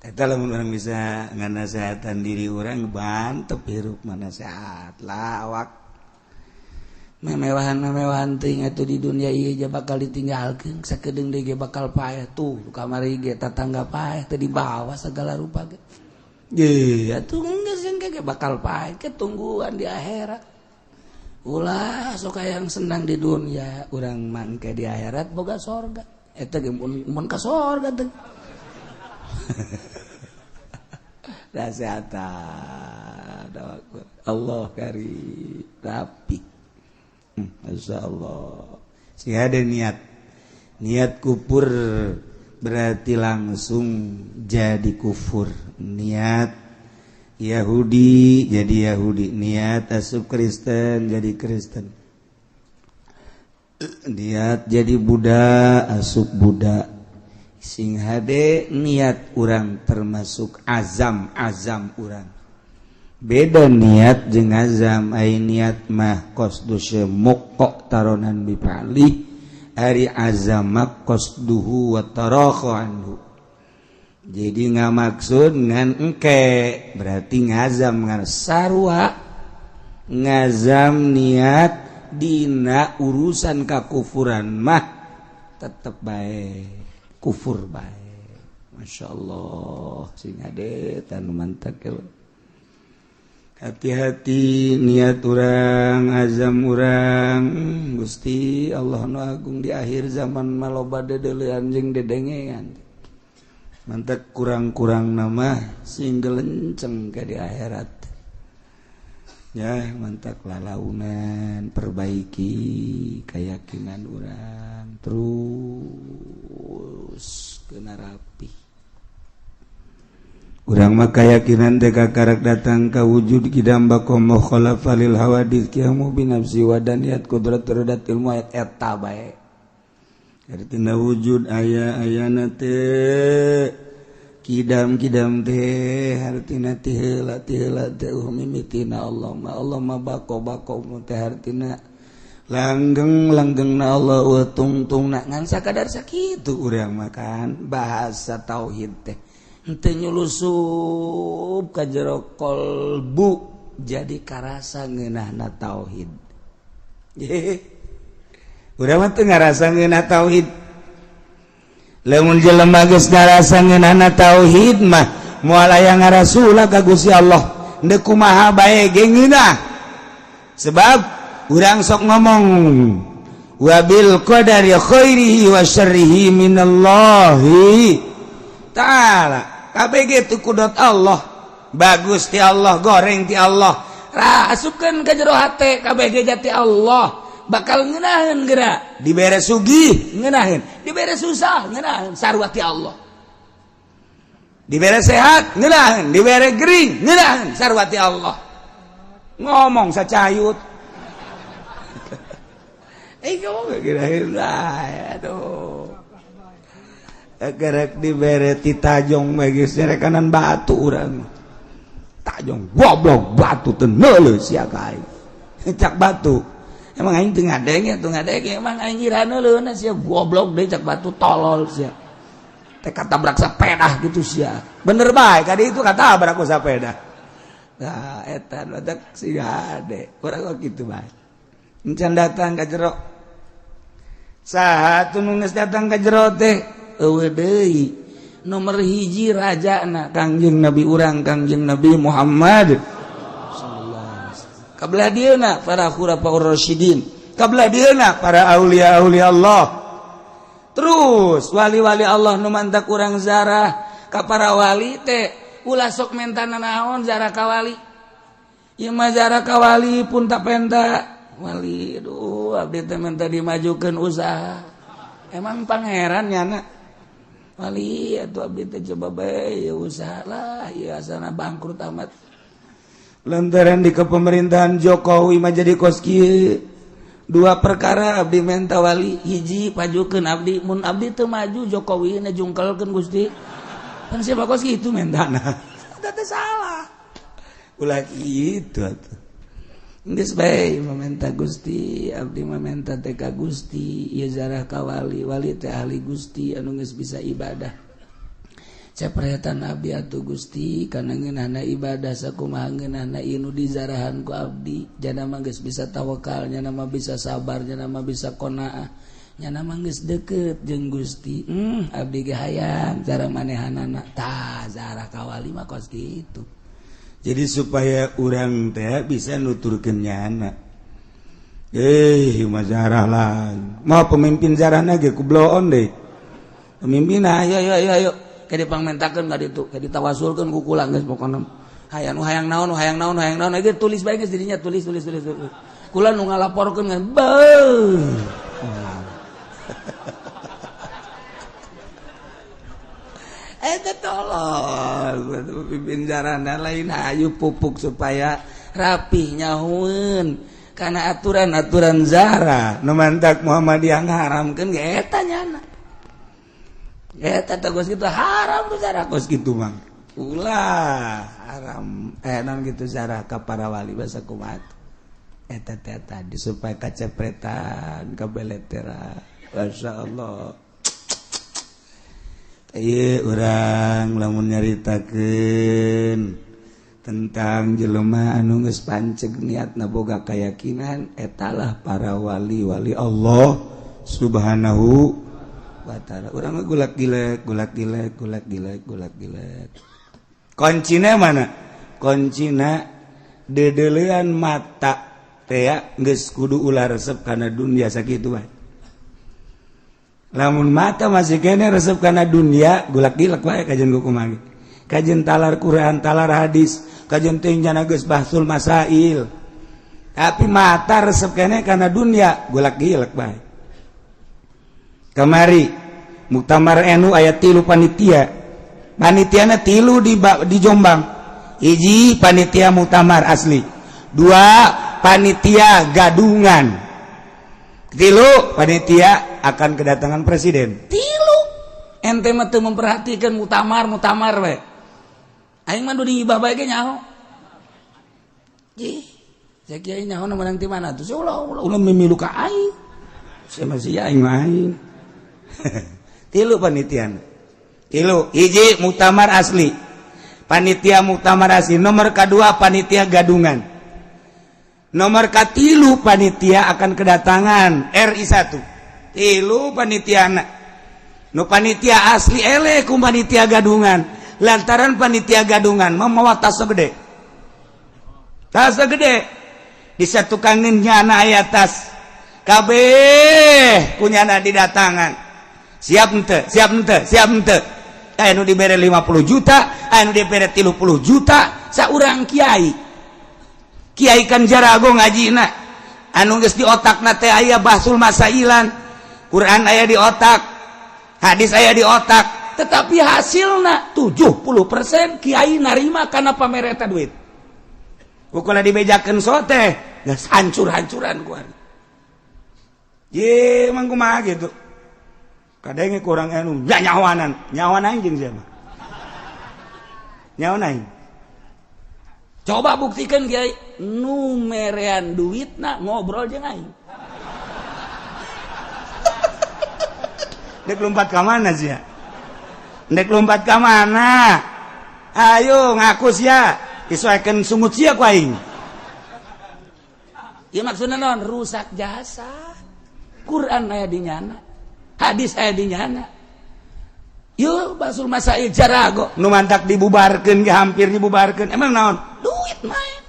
Eta lamun urang bisa nganasehatan diri urang, bantep hirup mana sehat lah awak. Memewahan memewahan teuing atuh di dunia ieu je bakal ditinggalkeun sakedeung deui ge, bakal paeh tuh kamari ge tatangga paeh teh dibawa segala rupa ge. Ye atuh geus ge bakal paeh ke tungguan di akhirat. Ulah sok yang senang di dunia, urang mangke di akhirat boga sorga. Eta ge mun ka sorga teh. Nasehatan Allah kari rapi. Masya Allah. Sih ada niat niat kufur berarti langsung jadi kufur. Niat Yahudi jadi Yahudi, niat asup Kristen jadi Kristen, niat jadi Buddha asup Buddha. Sing hade niat urang, termasuk azam. Azam urang beda niat jeung azam. Ai niat mah qasdu muqtaranan bi fa'li, ari azam qasduhu wa tarakhu anhu. Jadi nggak maksud ngan engke berarti ngazam, ngan sarua ngazam niat dina urusan kakufuran mah tetep baik kufur baik. Masya Allah, sing hade tanu mantak. Hati-hati niat urang, azam urang. Gusti Allah nu agung, di akhir zaman maloba dedelean jeung dedengean. Mantak kurang-kurang nama sing gelenceng ke di akhirat ya. Mantak lalaunan, perbaiki keyakinan urang terus kena rapi. Urang mah keyakinan teh kakarek datang ka wujud kidam baqa mukhalafa lil hawadits qiyamu bi nafsi wadaniyat qudrat iradat ilmu ayat eta bae. Artina wujud aya ayana teh kidam kidam teh hartina ti heula, ti heula teh mimitina Allah mah, Allah mah bako bako teh hartina langgeng langgeng na Allah wa tungtung na ngan sakadar sakitu urang makan bahasa tauhid teh henteu nyulusup ka jero kolbu. Jadi karasa ngeunahna tauhid. Urang mah teu ngarasa ngeunah tauhid. Lamun jelema geus ngarasa ngeunahna tauhid mah, moal aya ngarasula ka Gusti Allah. Deuk kumaha bae ge ngeunah, sebab urang sok ngomong wabil qadari khairihi wa syarrihi minallahi ta'ala. KBG itu kudrat Allah, bagus ti Allah, goreng ti Allah. Rah, asupkeun ka jero hate KBG jati Allah, bakal ngeunaheun geura. Dibere sugih ngeunaheun, dibere susah ngeunaheun, sarua ti Allah. Dibere sehat ngeunaheun, dibere gering ngeunaheun, sarua ti Allah. Ngomong sacayut, eh, ngomong ngeunaheun. Aduh, gerek dibere ti tajong mah geus rekanan batu. Urang tajong, goblok, batu teu neuleuh sia ka aing. Cak batu, emang aing teu ngadenge? Teu ngadenge, emang aing ira neuleuhna sia? Goblok deui cak batu, tolol sia teh, katabrak sepeda gitu sia. Bener bae, kadi itu katabrak ku sepeda. Nah, eta badak si hade urang kok kitu bae. Encan datang ka jero. Saha tuh nu geus datang ka jero teh? Eueuh deui, nomor hiji rajana Kangjeng Nabi urang, Kangjeng Nabi Muhammad sallallahu alaihi wasallam. Kabelah dieuna para khulafaur rasyidin, kabelah dieuna para aulia aulia Allah, terus wali-wali Allah. Nu mantak urang zarah ka para wali teh, ulah sok menta naon zarah ka wali. Ieu mah zarah ka wali pun tak penta wali. Aduh, abdi teh menta dimajukeun usaha. Emang pangeran nyana wali? Atuh abdi teh coba bae usaha lah ya, asana bangkrut amat. Lantaran di kepemerintahan Jokowi mah jadi kos kieu. Dua perkara abdi menta wali. Hiji, pajukeun abdi, mun abdi teu maju Jokowi na jungkelkeun Gusti. Kan siapa kos kitu mentana? Eta teh salah, ulah kitu atuh. Geus bae mamenta Gusti, abdi mamenta teh ka Gusti, ieu zarah ka wali, wali teh ahli Gusti anu geus bisa ibadah. Cepretan abdi atuh Gusti, kana ngeunahna ibadah sakumaha ngeunahna ieu nu dizarahan ku abdi. Jana mah geus bisa tawakal, nyana mah bisa sabar, nyana mah bisa qanaah, nyana mah geus deukeut jeung Gusti. Abdi ge hayang cara manehanana. Tah, zarah ka wali mah kos kitu. Jadi supaya urang teh bisa nuturkeun nyana, mah zarah lah, mau pemimpin zarahna ge ku bloon deh pemimpin. Ayo, ayo, ayo, ayo, kayak dipangmentakeun ka ditu, kayak ditawasulkeun ku kula. Geus pokona hayang nu hayang naon, nu hayang naon, hayang naon ge tulis bae geus dirinya, tulis, tulis, tulis, tulis. Kula nu ngalaporkeun kan beuh. Eta tolol pemimpin zarahna lain. Hayu pupuk supaya rapih, nyahueun karena aturan-aturan zarah. Nu mantak Muhammadiyah ngaharamkeun ge eta nyana. Eta teh geus kitu haram tuh zarah. Kos kitu mah ulah haram, eh, non gitu zarah ka para wali bahasa kumaha eta teh tadi, supaya kacepretan kabeletera. Masya Allah. Ieu urang lamun nyaritakeun tentang jelema anu geus panceg niatna, boga keyakinan, etalah para wali-wali Allah Subhanahu wa ta'ala. Urang mah gulak gilek, gulak gilek, gulak gilek, gulak gilek. Kuncina mana? Kuncina dedelean mata teh geus kudu ulah resep kana dunia, sakitu bae. Lamun mata masih kene resep kana dunia, gulak gilek wae kajian kumaha, kajian talar Quran, talar hadis, kajian teh jana geus bahsul masail, tapi mata resep kene kana dunia, gulak gilek bae. Kamari Muktamar NU aya tilu panitia, panitiana tilu di Jombang. Hiji panitia muktamar asli, dua panitia gadungan, tilu panitia akan kedatangan presiden. Tilu. Ente mah teu memperhatikan muktamar muktamar we. Aing mah di ngibah bae ge nyaho. Ih, saya kiai nyaho menang ti mana tuh? Ulah, ulah, ulah mimilu ka aing. Saya masih aing mah aing. Tilu panitian, tilu. Hiji muktamar asli, Panitia muktamar asli nomor kedua panitia gadungan. Nomor katilu panitia akan kedatangan RI 1. Tilu panitia anak. Nu panitia asli eleh ku panitia gadungan. Lantaran panitia gadungan memawa tas gede. Tas gede. Di satukangeun nyana aya tas. Kabeh ku nyana didatangan. Siap henteu? Siap henteu? Siap henteu? Aya nu dibere 50 juta, aya nu dibere 30 juta, saurang kiai. Kiai kan jarago ngajina. Anu geus di otakna teh aya bahsul masailan. Quran aya di otak, hadis aya di otak, tetapi hasilna 70% kiai narima kana pamereta duit. Pokoknya dibejakeun sote, geus hancur-hancuran ku ari. Ye, emang kumaha gitu. Kadang kurang anu nyawanan, nyawan aing jeung siapa? Nyawan aing. Coba buktikan kiai nu merean duitna ngobrol jeung aing. Dek lompat ka mana sia? Dek lompat ka mana? Ayo ngaku sia, disoekeun sungut sia ku aing. Ieu maksudna naon? Rusak jasa. Quran aya di nyana. Hadis aya di nyana. Yeuh basul masail jarago nu mantak dibubarkeun ge hampir dibubarkeun. Emang naon? Duit main.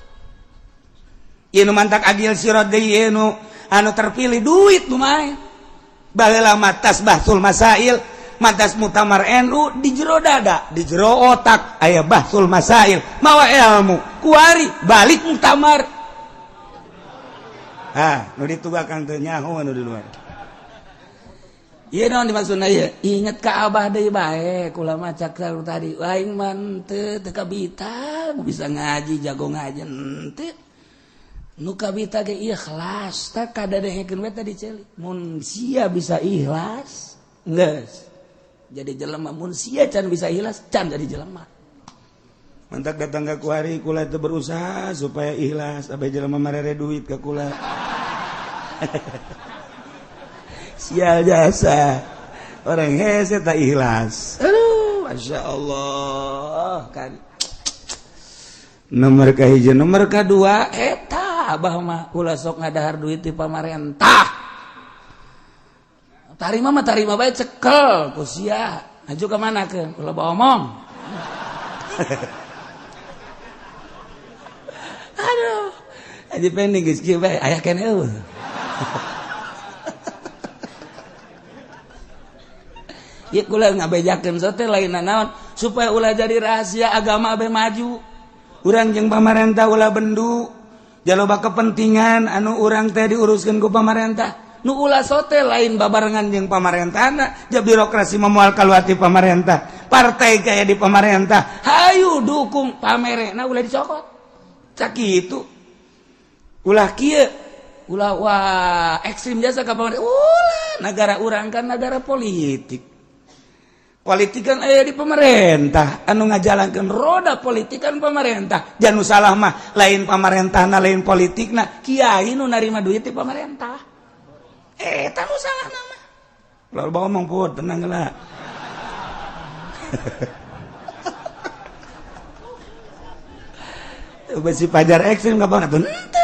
Ieu nu mantak Agil Sirot deui ieu nu anu terpilih duit nu main. Baheula matas bahsul masail, matas muktamar NU di jero dada, di jero otak aya bahsul masail, mawa ilmu, kuari balik muktamar. Ah, nu ditugakan teu nyaho anu di luar. Ieu naon dimaksudna ieu? Inget ka abah deui bae, kula mah cak tadi, aing mah teu teu kabita bisa ngaji, jago ngaji henteu. Nu kabita ge ikhlas, tah kadadehekeun we tadi ceuli. Mun sia bisa ikhlas, geus jadi jelema. Mun sia can bisa ikhlas, can jadi jelema. Mantak datang ka kuari kula teu berusaha supaya ikhlas, abeh jelema marere duit ka kula. Sial jasa orang hese tak ikhlas. Aduh, masya Allah kan. Nomor kahiji, nomor kadua eta abah mah ulah sok ngadahar duit di pamarentah. Tarima mah tarima bae cekel ku sia. Maju ka mana ke? Ulah bawa omong. Aduh, aja pending geus kieu bae aya keneh eueuh. Ieu kula ngabejakeun sote lain naon supaya ulah jadi rahasia agama abe maju. Urang jeung pamarentah ulah bendu, jaloba kepentingan anu urang teh diuruskeun ku pamarentah. Nu ulah sote lain babarengan jeung pamarentahna, ja birokrasi moal kaluar ti pamarentah. Partai kaya di pamarentah, hayu dukung pamerena ulah dicokot. Cak kitu. Ulah kieu, ulah wah ekstrim jasa ka pamarentah. Ulah negara urang kan negara politik. Politik kan aya di pemerintah, anu ngajalankeun roda politik kan pemerintah. Jangan salah mah lain pamarentahna lain politikna, kiai nu narima duit di pemerintah. Eta nu salah mah. Lalu bawa omong pun tenang lah. Besi pajar ekstrim kapan atuh henteu.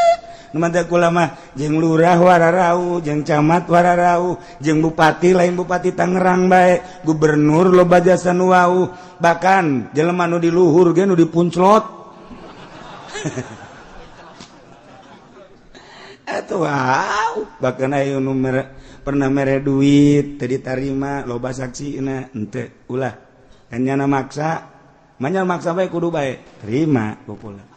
Nu mantak kula mah jeung lurah wararau, jeung camat wararau, jeung bupati lain bupati Tangerang bae, gubernur loba jasa nu wau, bahkan jelema nu di luhur ge nu dipunclot. Atuh wow, bahkan aya nu pernah mere duit teu ditarima loba saksina henteu ulah. Kan nyana maksa, manya maksa bae kudu bae, terima ku kula.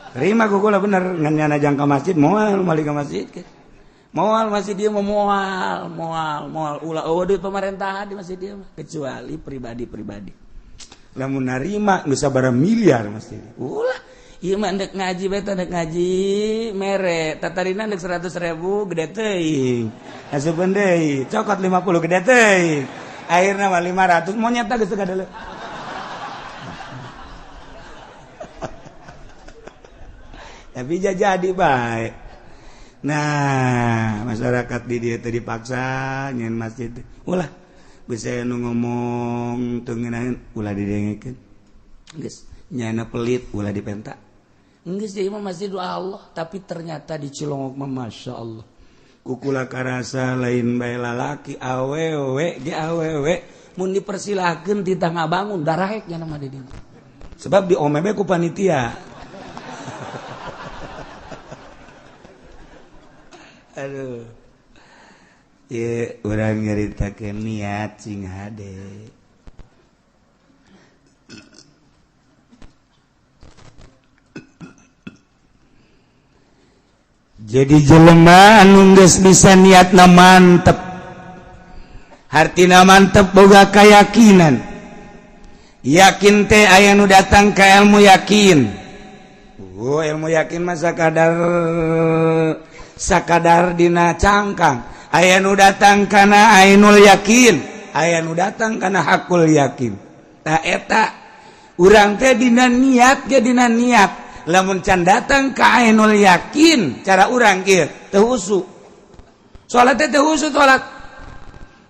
Terima ku kula bener ngan nyana jang ka masjid moal balik ka masjid ke. Moal masih dia mau moal, moal, moal ulah eueuh duit pemerintahan di masjid dia mah kecuali pribadi-pribadi. Lamun narima geus sabaraha miliar masjid. Ulah ieu mah ndek ngaji bae teh ndek ngaji mere tatarina ndek 100.000 gede teuing. Asupeun deui, cokot 50 gede teuing. Akhirna mah 500 monyet geus teu kadeuleu. Tapi jadi baik. Nah, masyarakat di dia teh dipaksa nyen masjid. Ulah bisa nu ngomong teu ngeunaheun ulah didengekeun. Geus nyana pelit ulah dipenta. Geus ieu mah masih doa Allah, tapi ternyata di Cilongok mah Masya Allah. Kukula karasa lain bae lalaki awewe ge awewe mun dipersilahkeun ti tangga bangun darahek nya mah di dieu. Sebab di omebe ku panitia. Aduh. Ieu urang nyaritakeun niat sing hade. Jadi jelema anu geus bisa niatna mantep, hartina mantep boga keyakinan. Yakin teh aya nu datang ka ilmu yakin. Oh, ilmu yakin mah sakadar dina cangkang. Aya nu datang kana ainul yakin, aya nu datang kana hakul yakin. Tah eta urang teh dina niat ge dina niat. Lamun can datang ka ainul yakin, cara urang kieu teu husu. Salat teh teu husu salat.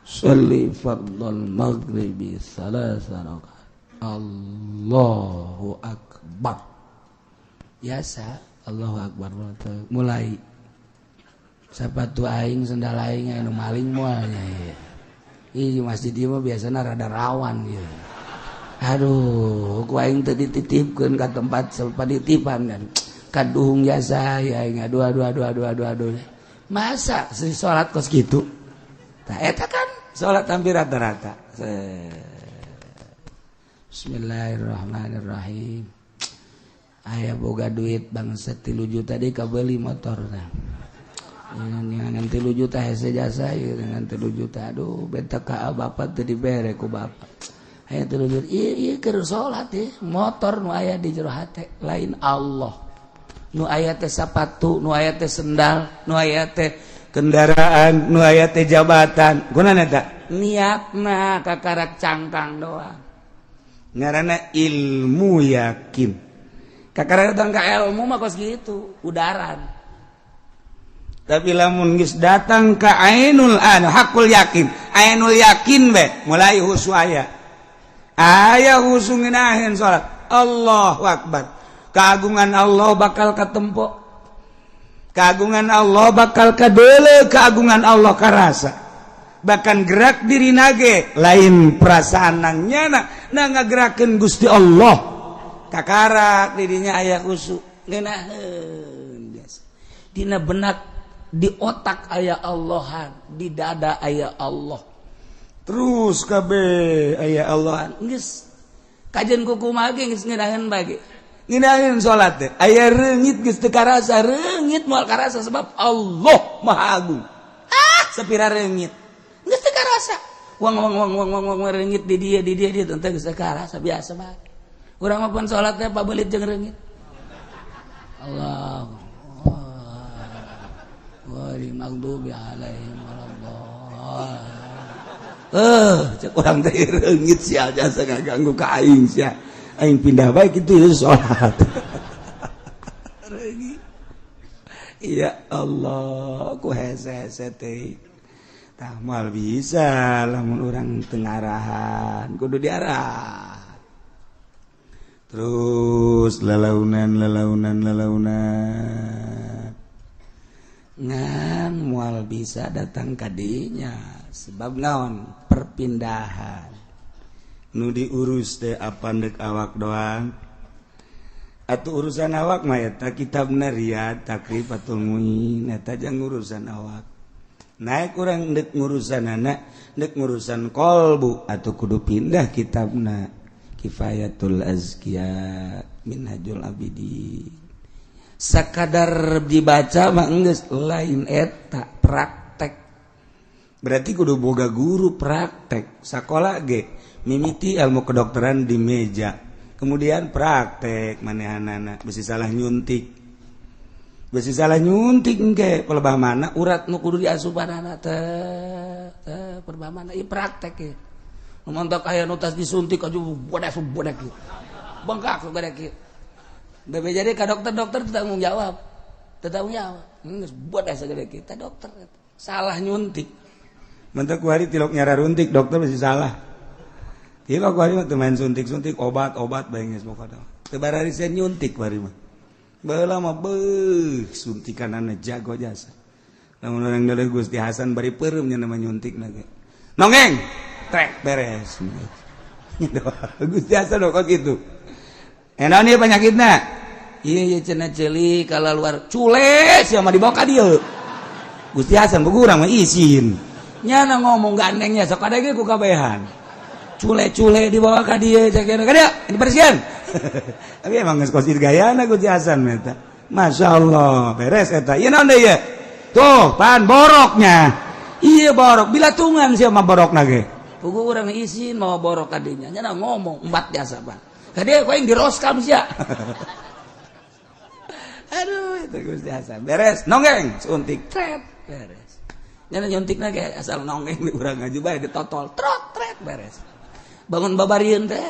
Sholli fardhal maghribi salasa rakaat. Allahu akbar. Biasa Allahu akbar mulai sapatu aing sendal aing anu maling moal nya ieu. Ih masjid ieu mah biasana rada rawan ieu. Aduh, ku aing teu dititipkeun ka tempat panitipan kan. Kaduhung jasa ya aing aduh aduh aduh aduh aduh aduh. Masa si salat kos kitu? Tah eta kan salat hampir rata-rata. Bismillahirrahmanirrahim. Aya boga duit bangsa 3 juta deui kabeuli motorna. Ngan 3 juta hese jasa ieu ngan 3 juta. Aduh, beta ka bapak teu dibere ku bapak. Aya 3 juta. Ieu keur salat ieu motor nu aya di jero hate lain Allah. Nu aya teh sapatu, nu aya teh sendal, nu aya teh kendaraan, nu aya teh jabatan. Gunana eta? Niatna kakarak cangkang doang. Ngaranna ilmu yakin. Kakarak datang ka ilmu mah kos kitu, udaran. Tapi lamun geus datang ka ainul anu hakul yakin, ainul yakin be mulai husu aya. Aya husu ngeunaheun salat. Allahu akbar. Keagungan Allah bakal katempo. Keagungan Allah bakal kadeuleu, keagungan Allah karasa. Bahkan gerak diri nage lain perasaan nang nyana na ngagerakeun Gusti Allah. Kakarak dirinya aya khusu ngeunaheun biasa. Dina benak di otak aya Allahan, di dada aya Allah. Terus kabeh aya Allahan. Geus kajen kukumaha ge geus ngeunaheun bae. Ngeunaheun salat teh aya reungit geus teu karasa, reungit moal karasa sebab Allah Maha Agung. Ah, sapira reungit. Geus teu karasa. Wang wang wang wang wang wang reungit di dia di dia di teu geus teu karasa biasa bae. Urang mah pun salat teh pabelit jeung reungit. Allah. Ghairil maghdubi alaihim waladdallin. Cek urang teh reungit sia jasa ngaganggu ka aing sia. Aing pindah bae kitu ya salat. Reungit. Ya Allah, ku hese-hese teh. Tah moal bisa lamun urang teu ngarahan, kudu diarah. Terus lalaunan lalaunan lalaunan. Ngan moal bisa datang kadinya sebab naon perpindahan. Nu diurus teh apa ndek awak doang. Atuh urusan awak mah eta kitabna Riyad Takrifatul Muin eta jang urusan awak. Naik urang ndek ngurusan anak, ndek ngurusan kolbu atau kudu pindah kitabna Kifayatul Azkiya Minhajul Abidin. Sakadar dibaca mah geus lain eta praktek. Berarti kudu boga guru praktek. Sakola ge mimiti ilmu kedokteran di meja. Kemudian praktek manehanana besi salah nyuntik. Besi salah nyuntik engke pelebah mana urat nu kudu diasupanana teh teh pelebah mana ieu praktek ieu. Nu mantak aya nu tas disuntik aja bodak bodak ieu. Bengkak gede kieu. Bebe jadi ka dokter-dokter tanggung jawab. Tanggung jawab. Geus bodas sagede kieu teh dokter. Salah nyuntik. Mentak kuari tilok nyara runtik dokter besi salah. Ieu mah kuari mah teu main suntik-suntik obat-obat bae geus pokona. Teu bararisen nyuntik kuari mah. Baheula mah beuh suntikanana jago jasa. Lamun urang deuleu Gusti Hasan bari peureum nya nama nyuntikna ge. Nongeng trek beres. Gusti Hasan kok kitu. Enaon ieu penyakitna? Iya iya cenah ceuli kala luar cule sia mah dibawa ka dieu. Gusti Hasan urang mah isin. Nyana ngomong gandengnya sok ada ge ku kabehan. Cule-cule dibawa ka dieu cek ka dieu dibersihan. Tapi emang geus kos gayana Gusti Hasan eta. Masya Allah beres eta. Ieu naon deui ieu? Tuh pan boroknya. Iya borok bila tungan sia mah borokna ge. Pugu urang isin mau borok ka dinya. Nyana ngomong embat jasa pan. Ka dieu ku aing diroskam sia. Aduh itu Gusti Hasan beres nonggeng suntik tret beres. Nyana nyuntikna ge asal nonggeng di urang ngaju bae ditotol trot tret beres. Bangun babarieun teh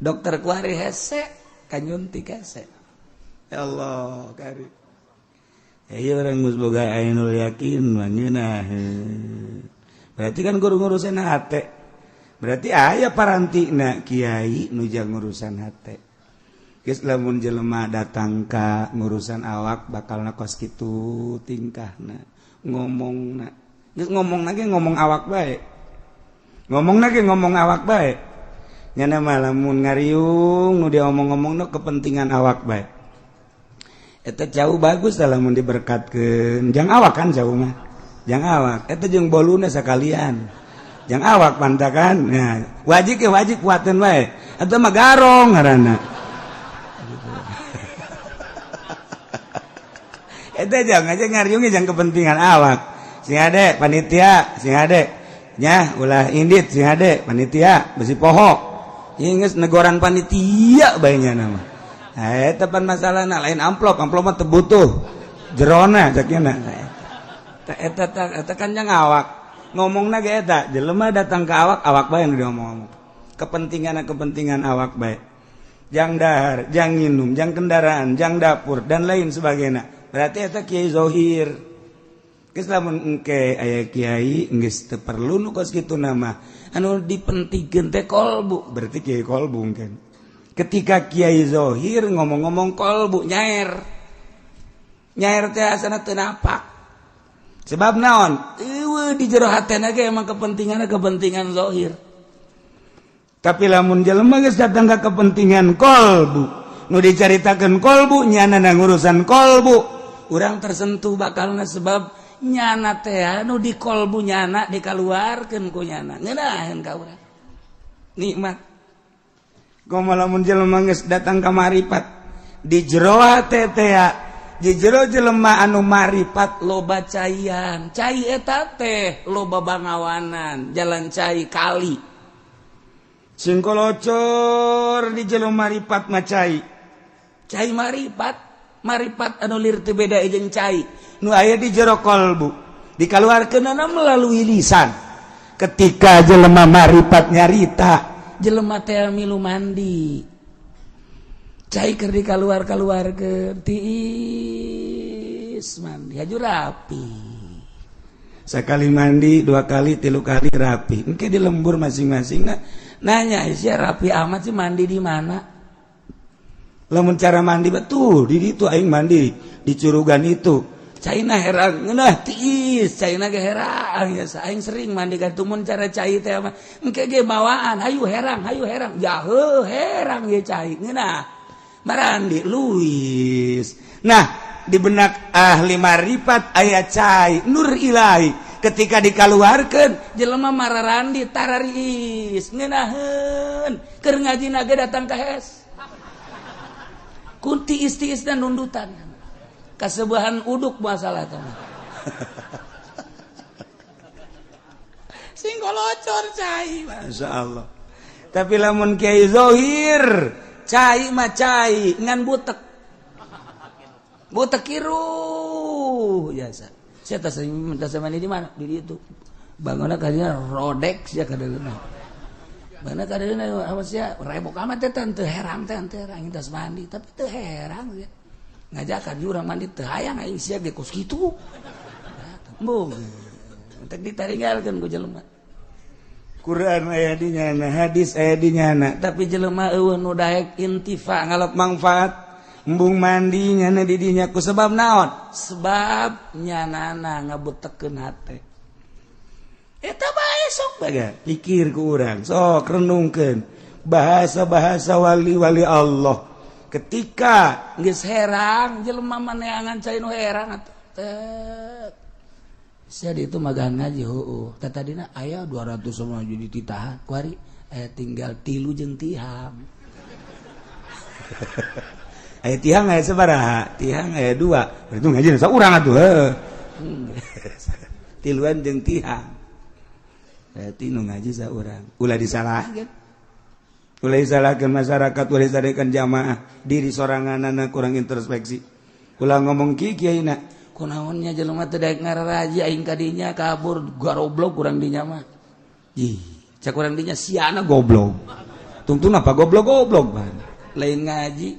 dokter kuari hese kanyuntik hese. Ya Allah kari. Ya ieu urang geus boga ainul yakin mah ngeunah. Berarti kan guru ngurusan hate. Berarti aya parantina kiai nu jang ngurusan hate. Geus lamun jelema datang ka ngurusan awak bakalna kos kitu tingkahna ngomongna. Geus ngomongna ge ngomong awak bae. Ngomongna ge ngomong awak bae. Nyana mah lamun ngariung nu diomong-omongna kepentingan awak bae. Eta jauh bagus lamun diberkatkeun. Jang awak kan jauh mah. Jang awak eta jeung boluna sakalian. Jang awak pantakan. Nah, wajib ya wajib kuateun bae. Eta mah garong ngaranna. Eta jangan aja ngariungnya jangan kepentingan awak. Sing ade panitia, sing ade nya ulah indit sing ade panitia besi poho. Ieu geus negoran panitia bae nya nama. Eta pan masalahna lain amplop, amplop mah teu butuh. Jerona cek nya. Eta eta kan jang awak. Ngomongna ge eta, jelema datang ke awak, awak bae nu diomong-omong. Kepentingan-kepentingan awak bae. Jang dahar, jang nginum, jang kendaraan, jang dapur dan lain sebagainya. Berarti eta kiai zohir. Geus lamun engke aya kiai geus teu perlu nu kos kitu nama. Anu dipentingkeun teh kolbu, berarti kiai kolbu engke. Ketika kiai zohir ngomong-ngomong kolbu nyaer. Nyaer teh asana teu napak. Sebab naon? Eueuh di jero hatena ge emang kepentinganna kepentingan zohir. Tapi lamun jelema geus datang ka kepentingan kolbu, nu dicaritakeun kolbu nyana ngurusan kolbu. Urang tersentuh bakalna sebab nyana teh anu di kolbu nyana dikaluarkeun ku nyana ngeunaheun ka urang. Nikmat. Komo lamun jelema geus datang ka maripat di jero hate teh di jero jelema anu maripat loba caian, cai eta teh loba bangawanan, jalan cai kali. Singkolocor di jero maripat mah cai. Cai maripat, maripat anu lir teu beda jeung cai. Nu aya di jero kolbu dikaluarkeunana melalui lisan. Ketika jelema maripat nyarita, jelema teh milu mandi. Cai keur dikaluar-kaluarkeun tiis mandi haju rapi. Sekali mandi, dua kali, tilu kali rapi. Engke di lembur masing-masing nah, nanya sia rapi amat sih mandi di mana? Lamun cara mandi betul di ditu aing mandi di curugan itu. Caina herang ngeunah tiis, caina ge herang ya aing sering mandi ka mun cara cai teh mah engke ge bawaan hayu herang jaheuh herang ye cai ngeunah. Marandi Luis. Nah, di benak ahli maripat aya cai nur ilahi ketika dikaluarkeun jelema mararandi tarariis ngeunaheun keur ngajina ge datang ka hes. Kunti isti-isna nundutan. Kasebahan uduk masalah teh. Sing kolocor cai, Masya Allah. Tapi lamun kiai zohir cai mah cai ngan butek. Butek kiruh biasa. Saya tas mandi di mana? Di ditu. Bangunna kadinya rodek sia kadeuleuna. Bangunna kadeuleuna apa sia rebok amat teh teu herang teh teu herang tas mandi tapi teu herang sia. Ngajakan jurang mandi teu hayang aing sia ge kos kitu. Mbuh. Teh ditaringgalkeun ku jelema. Quran aya di nyana, hadis aya di nyana, tapi jelema eueuh nu daek intifa ngalap manfaat. Embung mandi nyana di dinya ku sebab naon? Sebab nyanana ngabutekeun hate. Eta bae sok baga pikir ku urang, sok renungkeun bahasa-bahasa wali-wali Allah. Ketika geus herang jelema maneangan cai nu herang atuh. Tek. Sia di itu magahan ngaji heueuh. Tah tadina aya 200 sama jadi titahan kuari aya tinggal 3 jeung tihang. Aya tihang aya sabaraha? Tihang aya 2. Berarti ngaji saurang atuh heuh. Tiluan jeung tihang. Berarti nu ngaji saurang. Ulah disalahkeun. Ulah disalahkeun masyarakat, ulah disalahkeun jamaah, diri soranganana kurang introspeksi. Ulah ngomong kieu kiaina. Kunaonnya jelema teu daek ngararaji aing kadinya kabur garoblok kurang dinya mah. Ih, cak urang dinya siana goblok. Tungtun apa goblok-goblok ban. Lain ngaji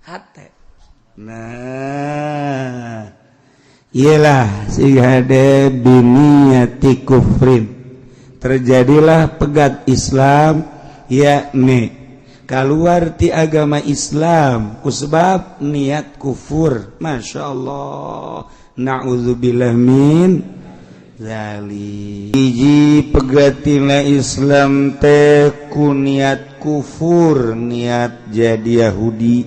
hate. Nah, iyalah si hade biniyati kufrin. Terjadilah pegat Islam yakni keluar ti agama Islam kusebab niat kufur. Masya Allah, na'udzubillah min zalik. Hiji pegatina Islam teh ku niat kufur, niat jadi Yahudi,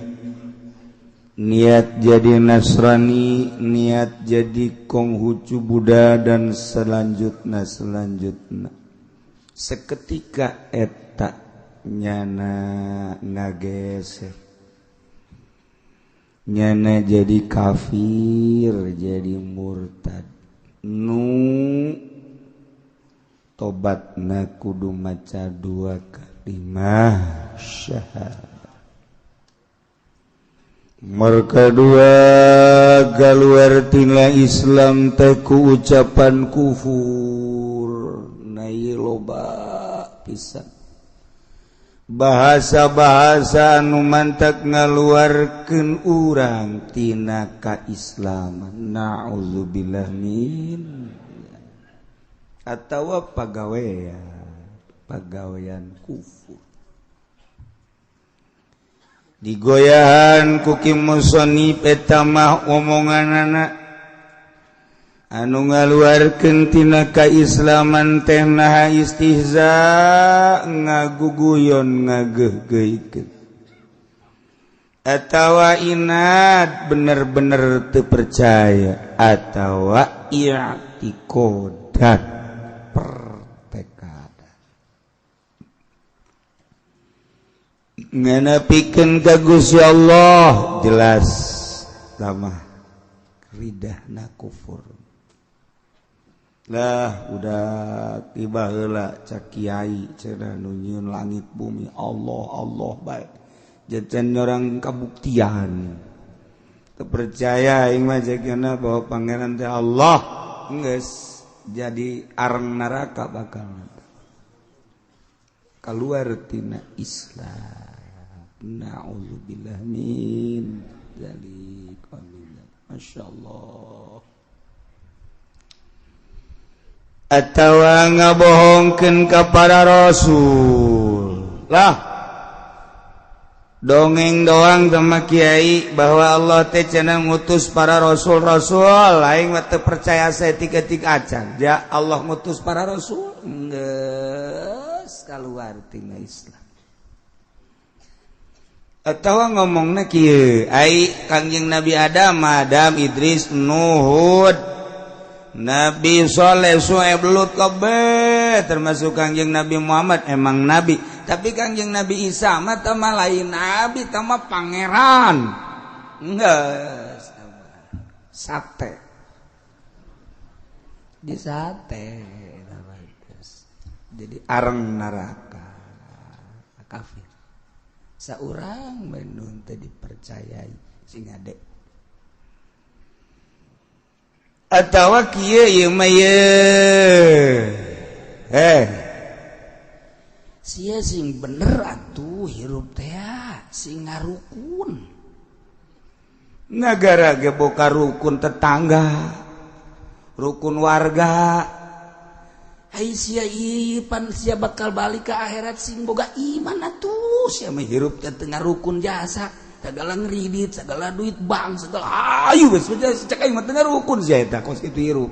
niat jadi Nasrani, niat jadi Konghucu Buddha dan selanjutnya selanjutnya. Seketika eta nyana ngageser, nyana jadi kafir, jadi murtad. Nu tobatna kudu maca 2 kalimah syahadat. Merka dua kaluar tina Islam teh ku ucapan kufur. Nah ieu loba pisan bahasa-bahasa anu mantak ngaluarkeun urang tina kaislaman. Na'udzubillah min atawa pagawean kufur. Digoyahan ku Ki Musonib eta mah omonganana anu ngaluarkeun tina kaislaman teh naha istihza, ngaguguyon, ngageuhgeuhkeun atawa inad, bener-bener teu percaya, atawa i'tikodan, pertekad nganapikeun ka Gusti Allah jelas lamah ridahna kufur. Lah udah tiba heula cak kiai cenah nu nyieun langit bumi Allah Allah bae jajan orang kabuktian teu percaya aing mah cekna bahwa pangeran teh Allah geus jadi areng neraka bakal keluar tina Islam. Na'udzubillah min dzalik. Amin. Masyaallah. Atawa ngabohongkeun ka para rasul. Lah dongeng doang sama kiai bahwa Allah teh cenah ngutus para rasul-rasul, aing mah teu percaya saeutik-eutik acan. Ja Allah ngutus para rasul geus kaluar tina Islam. Atawa ngomongna kieu, ai Kangjeng Nabi Adam, Adam, Idris, Nuh, Nabi Soleh, Su'aib, Lut kabeh termasuk Kangjeng Nabi Muhammad emang nabi, tapi Kangjeng Nabi Isa mah teh mah lain nabi, teh mah pangeran. Geus sate. Di sate jadi areng neraka kafir. Saurang menun teh dipercayai sing ade. Atawa kieu ieu mah ye. Sia sing bener atuh hirup teh sing ngarukun. Nagara ge boka rukun tetangga, rukun warga. Ai sia ieu pan sia bakal balik ke akhirat sing boga iman atuh sia mah hirup teh teu ngarukun jasa segala ngridit segala duit bank segala ayu geus cek aing mah teu ngarukun sia eta kos kitu hirup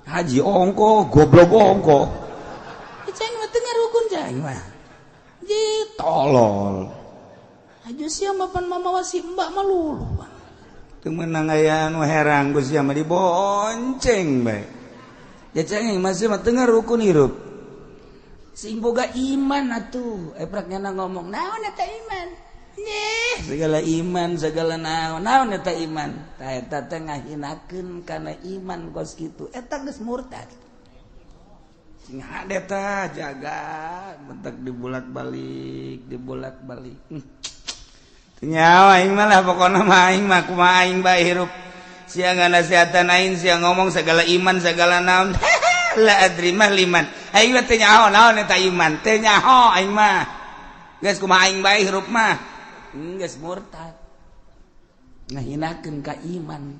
haji ongko goblok ongko cek aing mah teu ngarukun cek aing mah ji tolol aja sia mah pan mamawa si mbak mah luluh teu meunang aya anu herang ku sia mah dibonceng bae. Ya ceng masih mah teu ngarukun hirup. Sing boga iman atuh. Eprak nyana ngomong, naon eta iman? Nyeh, segala iman, segala naon, naon eta iman? Tah eta teh ngahinakeun kana iman kos kitu. Eta geus murtad. Sing hade tah jaga, bentak dibolak-balik, dibolak-balik. Teu nyawa aing mah lah pokona mah aing mah kumaha aing bae hirup. Sia nganasehatan aing sia ngomong segala iman segala naon la adri mah liman aing mah teu nyaho naon eta iman teu nyaho aing mah geus kumaha aing bae hirup mah geus murtad ngahinakeun ka iman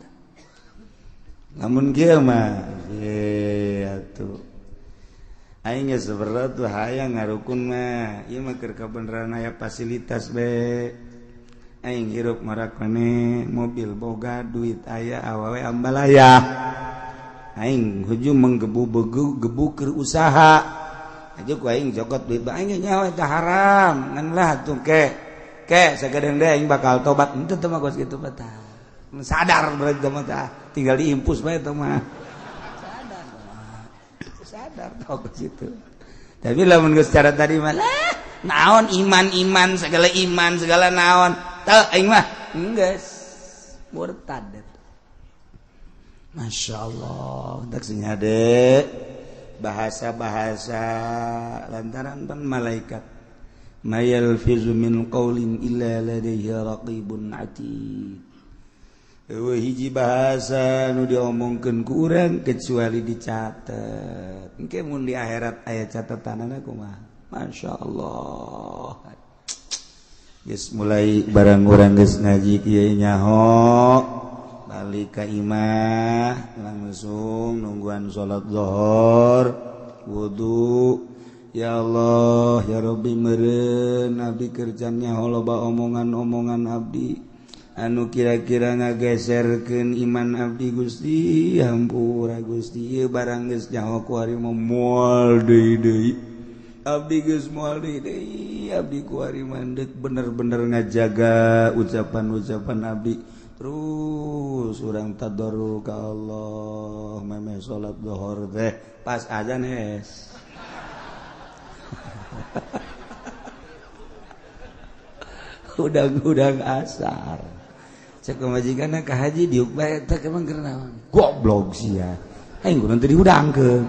lamun kieu mah ye atuh aing geus berat tuh hayang ngarukun mah ieu mah keur kabeneran aya fasilitas be aing hirup marakane mobil boga duit aya awewe ambalaya aing hujung menggebu-gebu gebu keur usaha aja ku aing jokot duit aing nyawa eta haram ngan lah tuh ke ke sagadeng deui aing bakal tobat henteu teh mah kos kitu mah tah sadar berarti mah tah tinggal diimpus bae teh mah sadar sadar tah kos kitu tapi lamun geus cara tadi mah lah naon iman-iman segala iman segala naon teu aing mah geus murtad. Masya Allah tak sing hade bahasa-bahasa lantaran pan malaikat mayalfizu min qaulin illa ladaihi raqibun atid. Eueuh hiji bahasa nu diomongkeun ku urang kecuali dicatet. Engke mun di akhirat aya catatanana kumaha? Masya Allah. Geus mulai barang urang geus ngaji kieu nyaho balik ka imah langsung nungguan salat zuhur wudu ya Allah ya Rabbi meureun abdi kerja nyaho loba omongan-omongan abdi anu kira-kira ngageserkeun iman abdi Gusti hampura Gusti ieu barang geus nyaho ku ari moal deui deui abdi geus moal deui deui abdi ku ari mandek bener-bener ngajaga ucapan-ucapan abdi terus urang tadarru ka Allah memeh salat zuhur teh pas azan hes udang-udang asar cek pamajikanna ka haji diuk bae teh emang keur naon goblok sia aing kudu teu dihudangkeun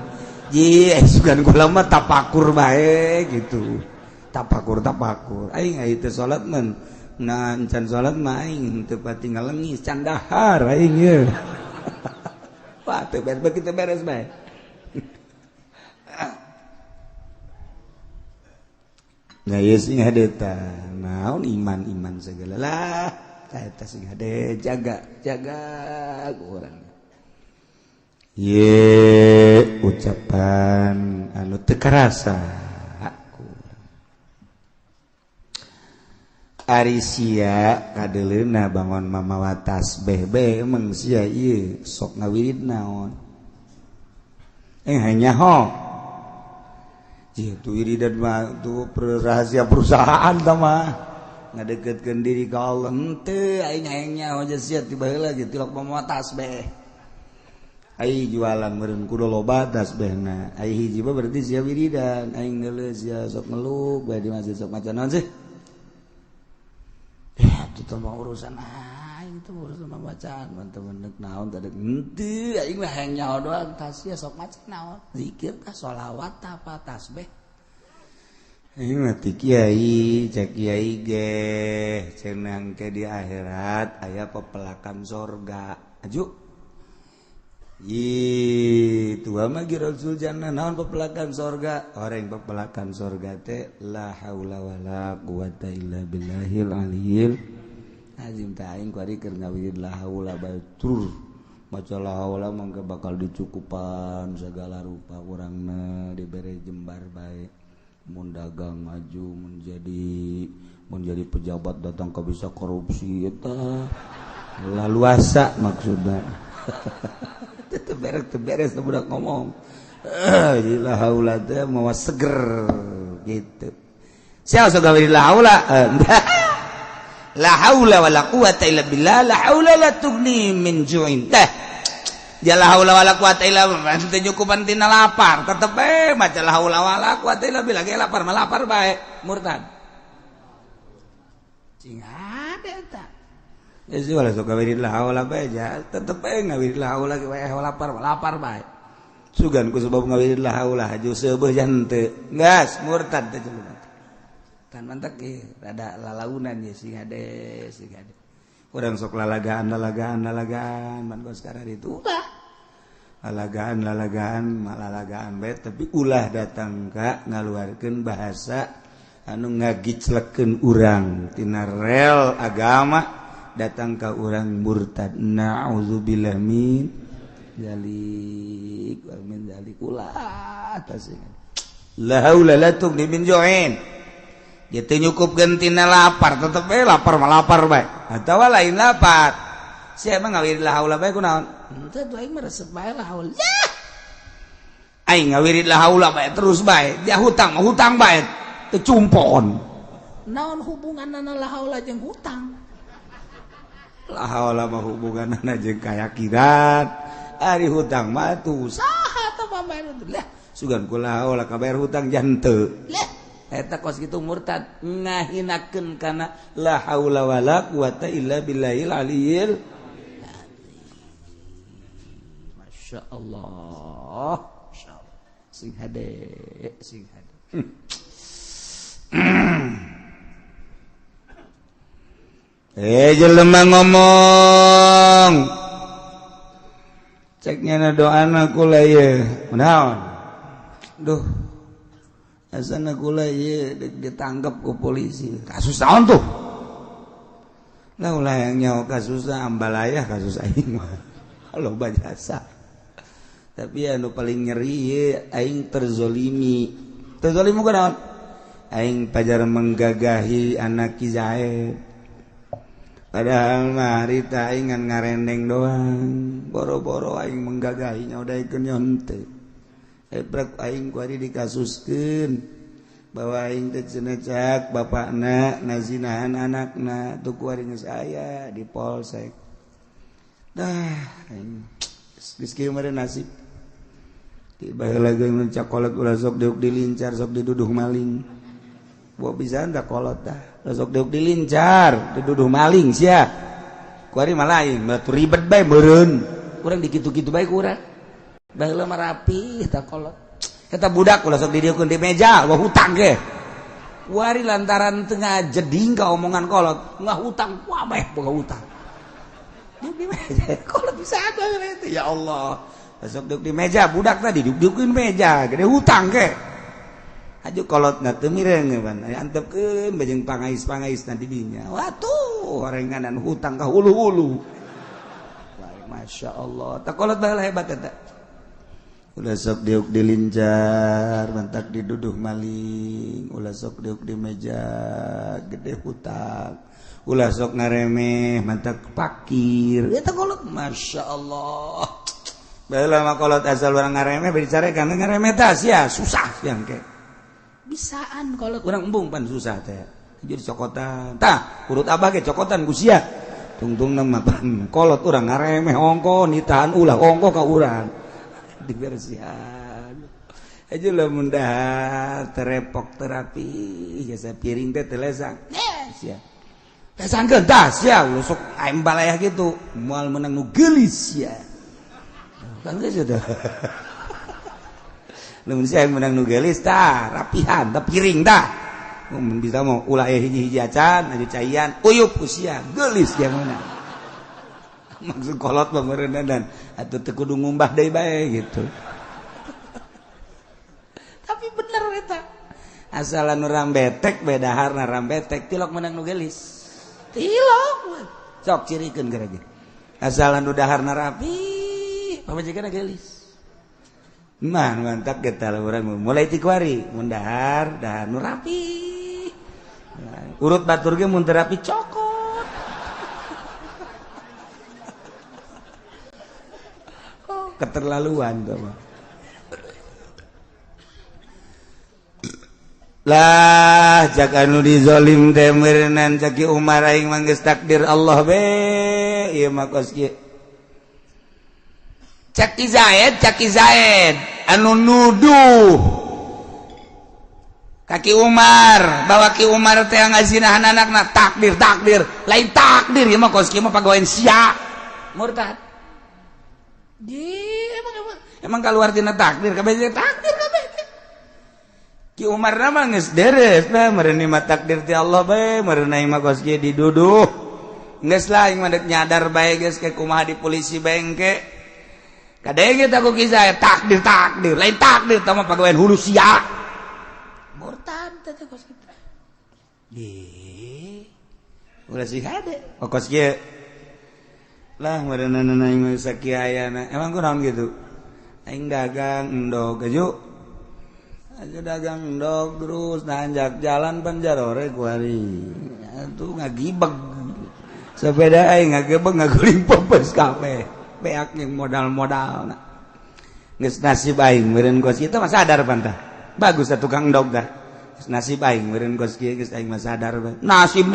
ji sugan kula mah tapakur bae gitu tapakur tapakur aing aya teu salat men nah encan salat mah aing teu pati ngalengis can dahar aing ye wah teu beres begitu beres bae. Nah ieu sing hade tah naon iman-iman segala lah eta sing hade jaga jaga urang ye ucapan anu teu karasa aku ari sia kadeleuna bangon mamawa tasbih bae emang sia ieu sok ngawirid naon nyaho itu wiridan mah tuh rahasia perusahaan tah mah ngadeketkeun diri ka Allah henteu aing hayang nyaho aja sia ti baheula ge tilok mamawa tasbih ai jualan meureun kudu loba tasbihna ai hiji mah berarti sia wiridan aing geuleuh sia sok ngeluk bae di masjid sok maca naon sih itu mah urusan aing itu urusan bacaan teman-teman naon tadi henteu aing mah hayang nyaho doang tas sia sok maca naon zikir tah sholawat tah apa tasbih aing mah ti kiai cek kiai ge cenah ke di akhirat aya pepelakan sorga aju ih tua mah Rasul jannah naon pepelakan sorga orang pepelakan sorga teh la haula wala quwata illa billahil aliyil azim teh aing kuari keur ngawirid la haula bae tur Maca la haula mangga bakal dicukupan segala rupa urangna dibere jembar bae. Mun dagang maju, mun jadi pejabat datang ke bisa korupsi eta laluasa maksudna. Teu beres budak ngomong. La haula teh mawa seger gitu. Sia sok gawe la haula. La haula wala quwata illa billah, la haula la tughni min ju'in. Teh. Ya la haula wala quwata illa billah, teu nyukupan tina lapar, tetep bae maca la haula wala quwata illa billah, ge lapar mah lapar bae, murtad. Cing ada eta. Geus wala sok gawe la haula bae ja, tetep bae ngawirid la haula ge wae lapar mah lapar bae. Sugan ku sebab ngawirid la haula haju seubeuh jan teu. Geus murtad teh jelema. Kan mantak ge rada lalaunan ye sing hade sing hade. Urang sok lalagaan lalagaan lalagaan man kos sekarang itu ulah. Lalagaan lalagaan malalagaan bae tapi ulah datang ka ngaluarkeun bahasa anu ngagiclekeun urang tina rel agama datang ka urang murtad. Na'udzubillah min dzalik wa min dzalik ulah tasing. La haula la tughni min ju'in. Gitu nyukup gentina lapar tetep bae lapar mah lapar bae atawa lain lapar sia emang ngawirid la haula bae kunaon henteu tuh aing mah resep bae la haula aing ngawirid la haula bae terus bae dia hutang mah hutang bae teu cumpon naon hubunganna la haula jeung hutang la haula mah hubunganna jeung kayakinan ari hutang mah tuh saha teh pambayar lah sugan ku la haula kabayar hutang janteu lah eta kos kitu murtad ngahinakeun kana la haula wala quwata illa billahil aliyil azim. Masya Allah, masyaallah. Sing hade, sing hade. Jelema ngomong. Ceknya na doana kula ieu. Naon? Duh. Asana kula ieu ditangkap ku polisi. Kasus naon tuh? Lah ulah yang nyawa kasusna ambalayah kasus aing mah. Loba jasa. Tapi anu paling nyeri ieu aing terzolimi. Terzolimi ku naon? Aing pajar menggagahi anak Ki Zaid. Padahal mah harita aing ngan ngarendeng doang. Boro-boro aing menggagahinya udah ikeun nyonte. Ebrek aing ku ari dikasuskeun bahwa aing teh cenah cak bapakna nazinahan anakna tuh ku ari geus aya di polsek. Dah aing geus kieu mah nasib. Tiba baheula ge mun cakolot ulah sok diuk dilincar sok diduduh maling. Buah bisa dah kolot dah. Sok diuk dilincar diduduh maling sia. Ku ari mah lain, batu ribet bae meureun. Urang dikitu-kitu bae ku urang. Baheula mah rapi eta kolot. Eta budak ulah sok didieukeun di meja, wah hutang ge. Wari lantaran teu ngajeding ka omongan kolot, ngah hutang, wah bae boga hutang. Diuk di meja, kolot bisa ada itu ya Allah. Sok diuk di meja, budak tadi diuk-diukeun meja, gede hutang ge. Aju kolot na teu mireng pan, antepkeun bajeng pangais-pangais na di dinya. Watuh, horenganan hutang ka hulu-hulu. Masya Allah, tak kolot baheula hebat eta. Ulah sok diuk dilincar, mantak diduduh maling, ulah sok diuk di meja, gede hutang. Ulah sok ngaremeh, mantak pakir. Eta kolot, Masya Allah. Baheula mah kolot asal urang ngaremeh bari carekan ngaremeh tah sia susah sia engke. Bisaan kolot urang embung pan susah teh. Jadi cokotan. Tah, urut abah ge cokotan ku sia. Tungtungna mah pan kolot urang ngaremeh ongko nitahan ulah ongko ka urang. Dibersihan. Aja lamun dahar terepok terapi jasa piring teh teu lesang. Sia. Lesangkeun tah sia sok aing balayah kitu moal meunang nu geulis sia. Kan geus teh. Lamun sia meunang nu geulis tah rapihan tah piring tah. Mun bisa mau ulah aya hiji-hiji acan aju caian uyup ku sia geulis dia meunang. Maksud kolot mah meureunna atuh teu kudu ngumbah deui bae gitu. Tapi bener eta. Asalan urang betek bae daharna rambetek tilok meunang nu geulis. Tilok. Sok cirikeun gara-gara. Asalan nu daharna rapi pamajikanna gelis. Mah mantap kita urang mulai ti kuari mun dahar dahar nu rapi. Urut batur ge mun teu rapi cokot. Oh, keterlaluan tuh mah. Lah cak anu dizolim teh meureunnan cak Ki Umar aing mah geus takdir Allah be ieu mah kos kieu. Cak Ki Zaid anu nuduh ka Ki Umar bahwa Ki Umar teh ngazinahan anakna takdir lain takdir ieu mah kos kieu mah pagawean sia murtad. Di emang keluar tina takdir kabeh takdir kabeh. Ki Umar mah geus deres bae meureun mah takdir ti Allah bae meureun aing mah kos kieu diduduh. Geus lah aing mah deuk nyadar bae geus ke kumaha di polisi bae engke. Kadenge ta ku Ki Zaid takdir lain takdir tah mah pagawean hulu sia. Murtad teh kos kitu. Di ulah sih hade kos kieu. Lah meureun aing mah sakieu ayana. Emang kunaon kitu? Aing dagang endog aju. Aja dagang endog terus nanjak jalan panjarore kuari. Atuh ngagibeg. Sepeda aing ngagebeg ngaguling pepes kabeh. Beak jeung modal-modalna. Geus nasib aing meureun kos kieu mah sadar pantah. Bagus atuh tukang endog tah. Geus nasib aing meureun kos kieu geus aing mah sadar bae. Nasib.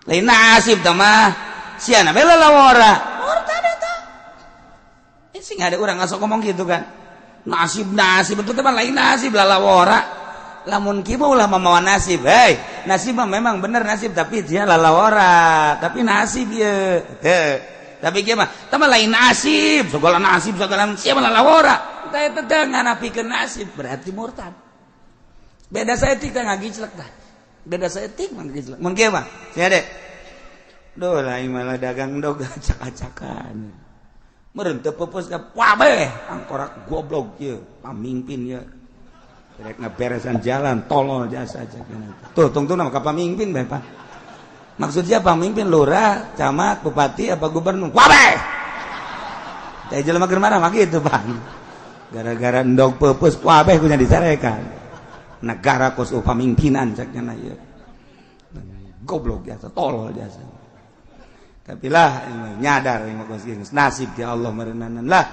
Lain nasib tah mah. Siana bae lalawora. Murtad eta. Sing ada urang ngasok ngomong gitu kan. Nasib itu teman lain nasib lalawora. Lamun kieu ulah mamawa nasib. Hei, nasib mah memang bener nasib tapi dia lalawora, tapi nasib ieu. Teu. Tapi kieu mah teman lain nasib, segala nasib segala sia mah lalawora. Tah eta teh nganapikeun nasib berarti murtad. Beda saeutik teh ngagiclek tah. Beda saeutik mah ngagiclek. Mun kieu mah sia de. Duh lain malah dagang dog acak-acakan. Meureun teu peupeus ka kabeh angkorak goblok ieu pamimpin ieu rek ngaberesan jalan tolol jasa aja tuh tungtungna ka pamimpin bae Pak. Maksudnya pamimpin lurah, camat, bupati apa gubernur kabeh teh jelema keur marah mah kitu Pak. Gara-gara endog peupeus kabeh kunya dicarekan negara kos pamimpinan cek nya ieu goblok jasa tolol jasa. Tapi lah nyadar nasib ya Allah merenanan lah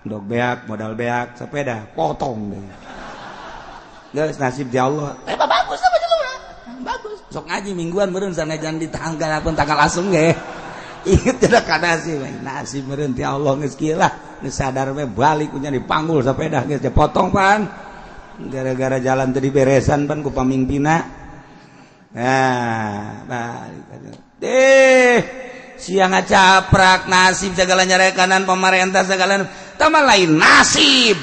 ndog beak modal beak sepeda potong deh geus nasib ya Allah bagus apa jelema bagus sok ngaji mingguan meureun sanajan di tanggal pun tanggal asung ge inget tidak ka nasib nasib meureun ti Allah geus kieu lah geus sadar we balik kunya dipanggul sepeda geus dipotong pan gara-gara jalan teu diberesan pan ku pamimpinna nah balik deh siang ngacaprak nasib segala nyarekanan pemerintah segala tambah lain nasib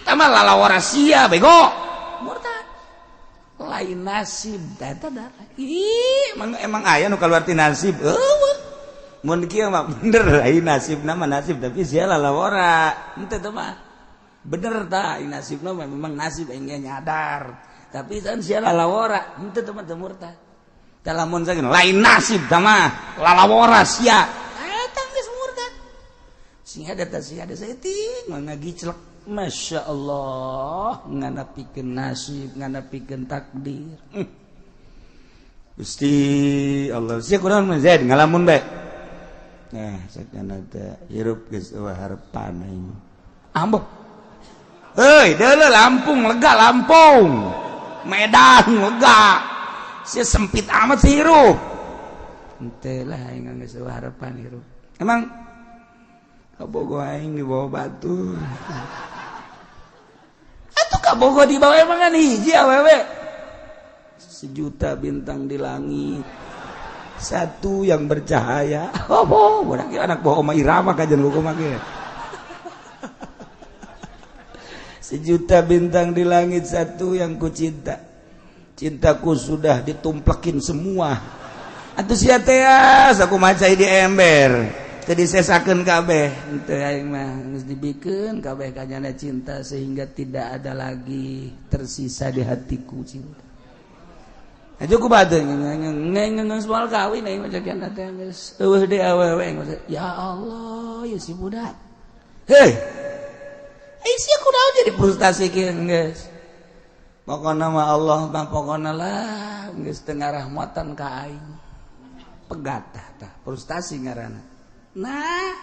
tambah lalawara sia bego murtad lain nasib eta darah ih emang aya nu kaluar ti nasib eueuh mun kieu mah bener lain nasibna mah nasib tapi sia lalawara henteu teh mah bener tah nasibna mah memang nasib aing nyadar tapi kan sia lalawara henteu teh mah teu murtad. Lamun saking lain nasib tah mah lalawara sia eta geus murtad sing ada teh sia ada saeutik mah ngagiclek Masya Allah nganapikeun nasib nganapikeun takdir. Gusti Allah sia kunaon mah Zaid ngalamun bae nah sakana teh hirup geus eueuh harepan aing ambek heuy deuleu Lampung lega Lampung Medan lega si sempit amat sih hirup henteu lah aing geus eueuh harapan hirup emang kabogo aing dibawa batu atuh kabogo dibawa emang kan hiji awewe sejuta bintang di langit satu yang bercahaya oh budak anak bawa oma Irama kajian hukum ge sejuta bintang di langit satu yang ku cinta cintaku sudah ditumplekin semua atuh sia teh aku macai di ember teu disesakeun kabeh henteu aing mah geus dibikeun kabeh kanyana cinta sehingga tidak ada lagi tersisa di hatiku cinta. Cukup batu neng soal kawin aing mah cakian teh geus eueuh deui awewe aing. Ya Allah, ya si budak. Hei. Eh, sia kunaon jadi frustasi kieu geus. Pokona mah Allah mah pokona lah geus teu ngarahmatan ka aing. Pegat tah frustasi ngaranna. Nah,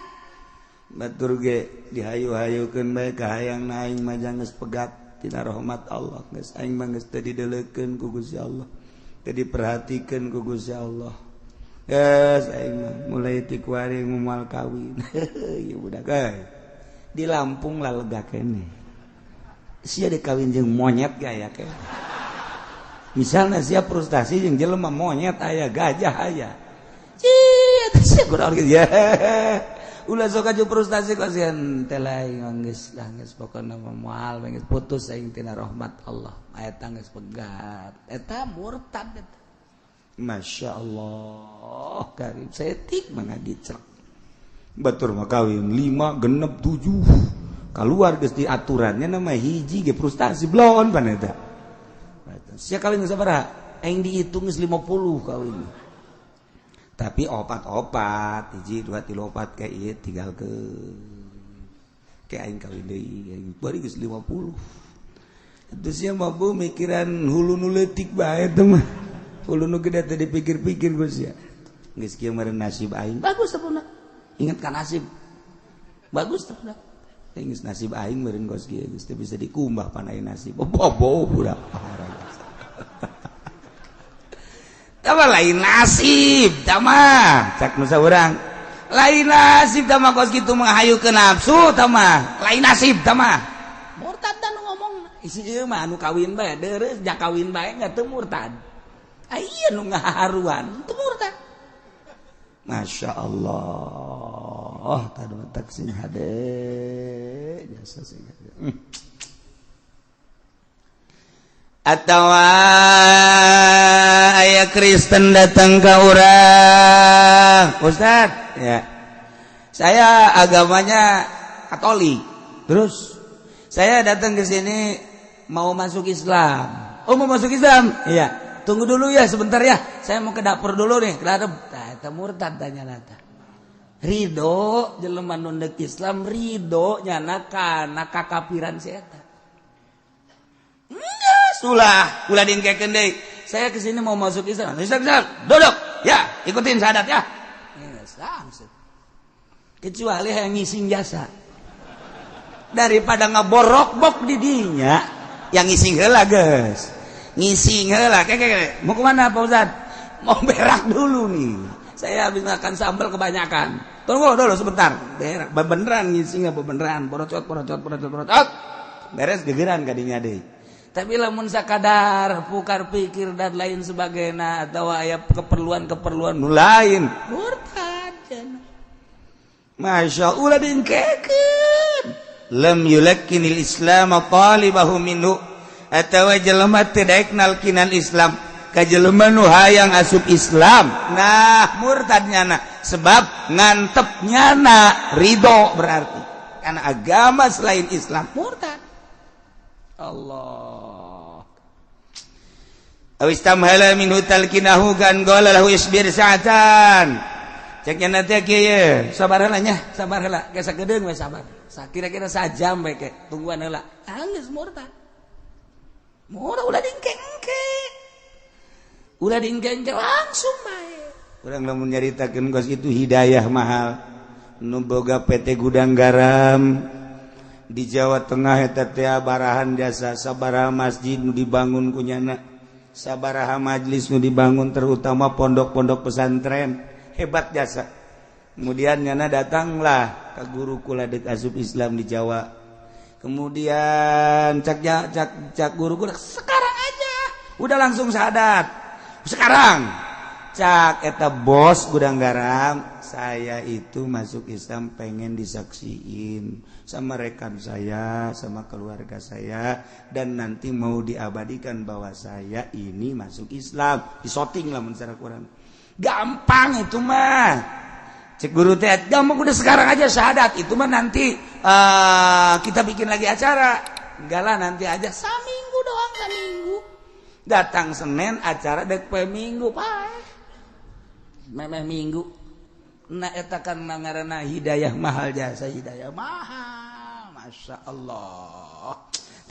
batur ge dihayu-hayukeun bae ka hayang na aing mah geus pegat tina rahmat Allah, geus aing mah geus teu dideulekeun ku Gusti Allah. Teu diperhatikeun ku Gusti Allah. Geus aing mah mulai ti kuari moal kawin. Ieu budak euy. Di Lampung lah lega keneh. Sia dikawin jeung monyet gaya ke. Misalnya sia frustasi jeung jelema monyet aya, gajah aya. Cia sia kurang gitu ya. Ulah sok aju frustasi kasihan teh lain geus lah geus pokona moal geus putus aing tina rahmat Allah. Eta geus pegat. Eta murtad eta. Masya Allah, karim setik mah dicek. Batur mah kawin 5 genep 7. Keluar geus di aturannya nama hiji ge frustasi blon pan eta. Sia kawin sabaraha? Aing dihitung geus 50 kawin. Tapi opat-opat, 1 2 3 4 kayak ieu tinggal ke kayak aing kawin deui, aing bari geus 50. Itu sia mah bu mikiran hulu nu leutik bae teh mah. Hulu nu gede teh dipikir-pikir geus sia. Geus kieu meureun nasib aing. Bagus teh budak. Ingat ka nasib. Bagus teh budak. Geus nasib aing meureun geus kieu geus teu bisa dikumbah pan aing nasib. Bobo budak. Tama lain nasib, tama cak nusa urang. Lain nasib tama kos kitu menghayu ke nafsu tama. Lain nasib tama. Murtad dan ngomong isi ieu mah anu kawin bae deureuh ja kawin bae enggak teu murtad. Aya nu ngaharuan teu murtad. Masya Allah, tadi tak sing hade jasa sing hade. Atau aya Kristen datang ke urang, Ustad, ya, saya agamanya Katolik. Terus saya datang ke sini mau masuk Islam. Oh, mau masuk Islam? Iya. Tunggu dulu ya sebentar ya. Saya mau ke dapur dulu nih. Ke dapur. Nah, eta murtad tanya nata. Ridho jelema nu ndek Islam ridho nyana kana kakafiran si eta. Ulah, ulah diengkekeun deui. Saya kesini mau masuk Islam. Islam, Islam. Duduk. Ya, ikutin syahadat ya. Islam. Kecuali yang ngising jasa. Daripada ngaborok-bok di dinya, yang ngising heula geus. Ngising heula. Keke, mau kemana Pak Ustad? Mau berak dulu nih. Saya habis makan sambal kebanyakan. Tunggu dulu sebentar. Berak, beneran ngising apa beneran? Borocot, borocot, borocot, borocot. Beres gegeran kadinya deui. Tapi lamun sakadar pukar pikir dan lain sebagainya atau aya keperluan-keperluan nu lain murtad cenah. Masya Allah diengkekeun. Lam yulakkinil Islam talibahu minhu atawa jelema teu daek nalkinan Islam ka jelema nu hayang asup Islam. Nah, murtad nyana sebab ngantep nyana ridho berarti karena agama selain Islam murtad. Allah. Aw istamhala minhu talkinahu kan qala lahu isbir sa'atan. Cek nya teh kieu, sabar heula nya, sabar heula, geus sagedeung we sabar. Sakira-kira sajam we ke, tungguan heula. Geus murtad. Murtad ulah diengke-engke. Ulah diengke-engke langsung bae. Urang lamun nyaritakeun kos itu hidayah mahal. Nu boga PT Gudang Garam di Jawa Tengah eta teh barahan jasa sabaraha masjid nu dibangun kunyana, sabaraha majlis nu dibangun, terutama pondok-pondok pesantren, hebat jasa. Kemudian nyana datanglah ke guru kula deuk asup Islam di Jawa. Kemudian cak cak cak guru kula, sekarang aja udah langsung syahadat sekarang. Cak eta bos Gudang Garam, saya itu masuk Islam pengen disaksiin sama rekan saya, sama keluarga saya, dan nanti mau diabadikan bahwa saya ini masuk Islam. Disoting lah secara kurang. Gampang itu mah. Cek guru teh, gampang udah sekarang aja syahadat. Itu mah nanti kita bikin lagi acara. Enggak lah nanti aja, saminggu doang, saminggu. Datang Senin acara dek poe Minggu paeh. Memeh Minggu. Nah eta kan ngaranna hidayah mahal jasa hidayah mahal. Masya Allah.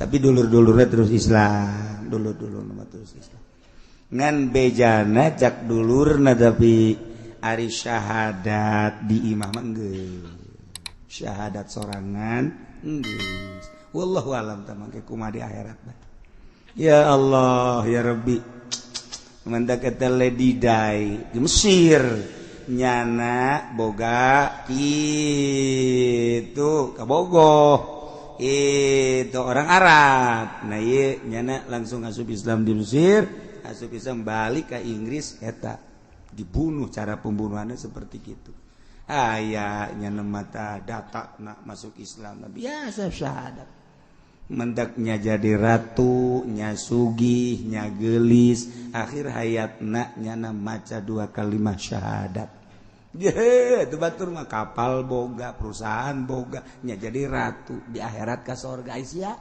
Tapi dulur-dulurnya terus Islam, dulur-dulur terus Islam. Ngan bejana cak dulurna tapi ari syahadat di imah mah geus. Syahadat sorangan geus. Wallahu alam tah mangke kumaha di akhirat. Ya Allah ya Rabbi. Mantak eta Lady Di di Mesir nyana boga kitu kabogoh. Itu orang Arab. Nah ieu nyana langsung asup Islam di Mesir, asup Islam balik ke Inggris eta dibunuh, cara pembunuhannya seperti gitu. Aya nyana mata data nak masuk Islam biasa syahadat. Mendaknya jadi ratu, nya sugih, nya gelis, akhir hayatna nyana maca dua kalimat syahadat. Ye, itu batur mah kapal boga, perusahaan boga, nya jadi ratu di akhirat ka sorga sia.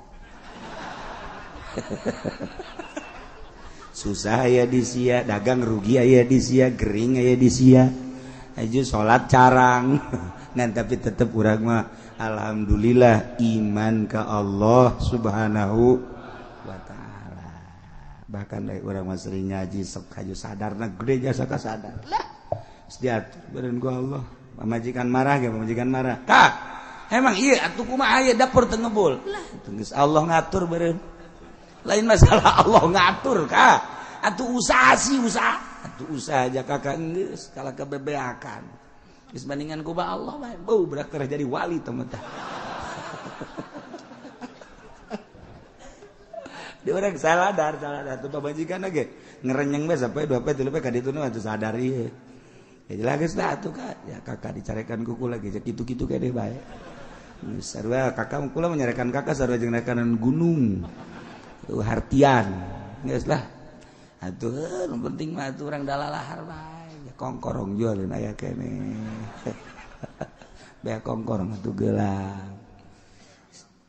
Susah aya di sia, dagang rugi aya di sia, gering aya di sia. Aju salat carang. Ngan tapi tetep urang mah alhamdulillah iman ka Allah Subhanahu wa taala. Bahkan dari urang mah sering ngaji sok haju sadarna gede jasa ka sadar. Lah diatur badan gua Allah. Pamajikan marah ge, pamajikan marah. Kak, emang iya atuh kumaha aya dapur teu ngebul. Lah, geus Allah ngatur beureun. Lain masalah Allah ngatur, Kak. Atuh usaha sih usaha. Atuh usaha aja kakak geus kalah kebebeakan. Geus bandingan ku ba Allah bae. Beuh berak jadi wali teh mah. Di urang saladar, saladar tuh pamajikan ge ngerenyeng bae sampai 2 poe 3 poe ka ditu nu atuh sadar ieu. Ya jelas lah tuh kak, ya kakak dicarekan kuku lagi, gitu-gitu kayak deh baik. Sarua kakak kula menyarekan kakak sarua jeung rekanan gunung, hartian, geus lah. Atuh, nu penting mah atuh urang dalalahar bae, ya kongkorong jualin aya keneh. Bea kongkorong atuh gelang.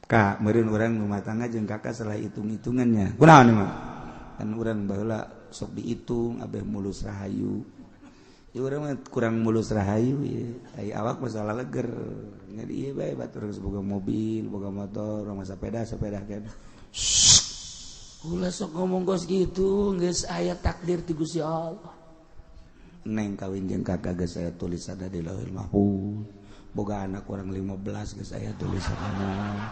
Kak, meureun urang rumah tangga jeung kakak salah hitung-hitungannya. Kunaon ieu mah? Kan urang baheula sok dihitung abeh mulus rahayu. Ya urang mah kurang mulus rahayu ya. Ai awak masalah leger. Jadi ieu bae batur geus boga mobil, boga motor, urang mah sepeda kan. Ulah sok ngomong kos gitu, geus aya takdir ti Gusti Allah. Neng kawin jeung kakak geus aya tulisanna di Lauhul Mahfuz. Boga anak urang 15 geus aya tulisanna.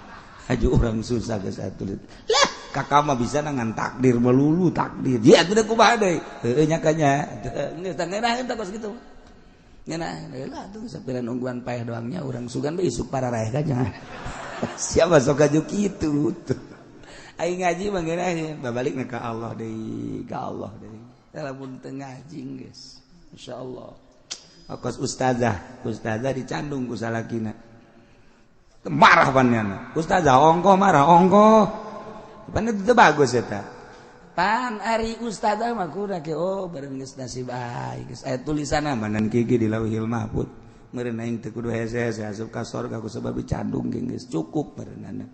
Haju urang susah geus aya tulis. Lah, kakak mah bisa ngan takdir melulu takdir. Ya atuh kumaha deui? Heueuh nya kanya. Geus tah ngeunah eta kos kitu. Ngeunah heula atuh sapiran ungguan paeh doangnya urang sugan bae isuk pararaeh kanya. Siapa sok aju kitu tuh. Aing ngaji mah ngeunah babalikna ka Allah deui, ka Allah deui. Lamun teu ngaji geus. Insyaallah. Kos ustazah, ustazah dicandung ku salakina. Marah pannyana. Ustazah ongkoh marah ongkoh. Pan itu bagus eta. Pan ari ustazah mah kudu ke oh bareng geus nasib aing geus aya tulisanna manan kieu di Lauhil Mahfuz. Meureun aing teu kudu hese-hese asup ka sorga ku sebab dicandung geus cukup meureunana.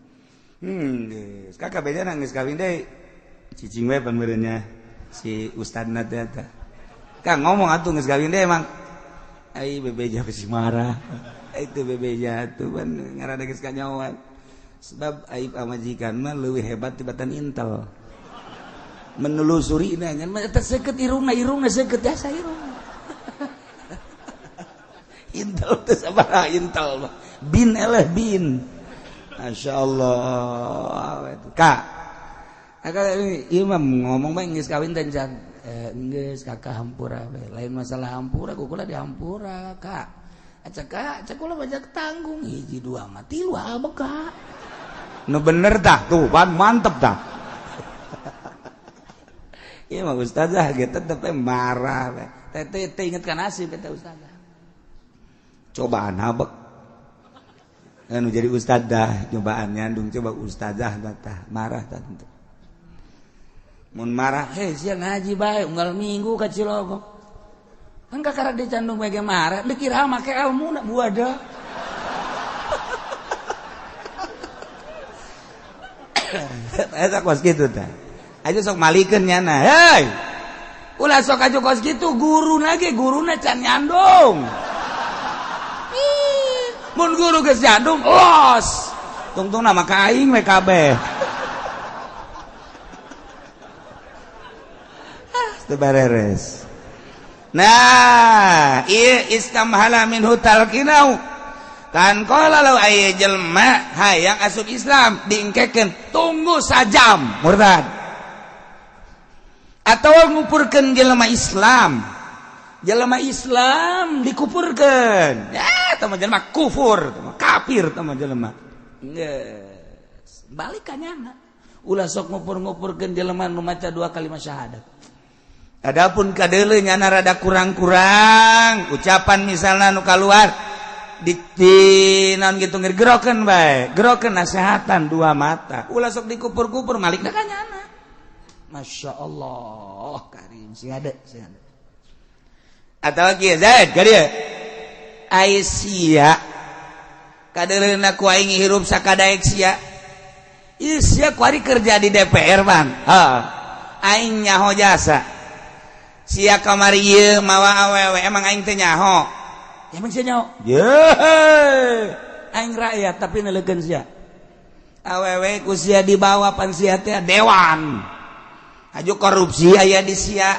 Geus kakak bejana geus kawin deui. Cicing we pan meureunnya si ustadna teh eta. Kang ngomong atuh geus kawin deui emang. Ai bebeja besi marah. Itu bebeja atuh pan ngaranna geus kanyahoan. Sebab aib pamajikan mah leuwih hebat tibatan intel. Menelusuri nya mah eta seukeut irungna, irungna seukeut jasa irungna. Intel teh sabaraha intel mah. Bin eleh bin. Masyaallah. Kak. Kakak ieu mah ngomong bae geus kawin teh can. Geus kakak hampura we. Lain masalah hampura, kukula dihampura, Kak. Acak kak, cak kula banyak tanggung hiji dua mah tilu abek kak. Nu bener tah tuh pan mantep tah. Ieu mah ustazah ge tetep marah we. Teh teh inget ka nasib eta ustazah. Cobaan habek. Anu jadi ustazah cobaan nyandung coba ustazah tah marah tah tentu. Mun marah heh sia ngaji bae unggal minggu ka Cilogok. Kan kakara dicandung bae marah, dikira make ilmu na buada. Eta kos kitu tah. Aja sok malikeun nyana. Hei. Ulah sok aju kos kitu guru lagi guruna can nyandung. Mun guru geus nyandung los. Tungtungna mah ka aing we kabeh. Ah, teu bareres. Nah, ieu istamhala minhu talqinau. Kan qala law aya jelema hayang asup Islam diengkekeun tunggu sajam murtad. Atau ngupurkeun jelema Islam. Jelema Islam dikupurkeun. Ya, tah mah jelema kufur, tah mah kafir tah mah jelema. Geus, balik ka nyana. Ulah sok ngupur-ngupurkeun jelema nu maca dua kalimat syahadat. Adapun kadeuleu nyana rada kurang-kurang ucapan misalna nu kaluar di naon gitu gerokeun bae, gerokeun nasehatan dua mata. Ulah sok dikupur-kupur malikna ka nyana. Masya Allah, karim sing ada, sing ada. Atau kieu Zaid, ka dieu. Ai sia kadeuleuna ku aing hirup sakadaek sia. Ieu sia kuari kerja di DPR, Bang. Heeh. Aing nyaho jasa. Sia kamari ieu mawa awewe, emang aing teh nyaho. Emang sia nyaho? Ye. Aing rakyat tapi neulekeun sia. Awewe ku sia dibawa pan sia teh dewan. Aju korupsi aya di sia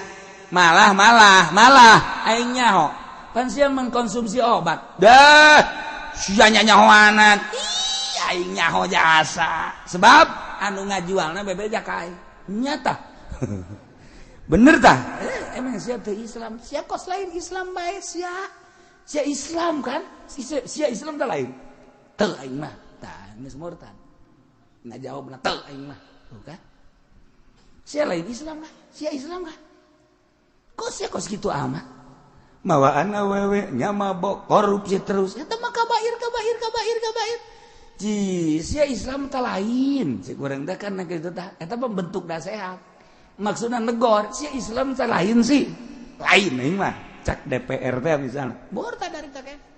malah malah malah aing nyaho pan sia mengkonsumsi obat dah sia nyahoanan ih aing nyaho jasa sebab anu ngajualna bebeja ka aing nyata bener tah emang sia teu Islam sia kos lain Islam bae sia sia Islam kan sia Islam teh lain teu aing mah tah geus murtad ngajawabna teu aing mah tuh kan sia lain Islam kah? Sia Islam kah? Kok sia kos gitu amat? Mawaan awewe nya mabok korupsi terus. Eta mah kabair kabair kabair kabair. Ji, sia Islam teh lain. Si kurang teh kan kitu tah. Eta mah bentuk nasehat. Maksudna negor, sia Islam teh lain sih. Lain aing mah. Cak DPR teh misalna. Bor tah dari teh.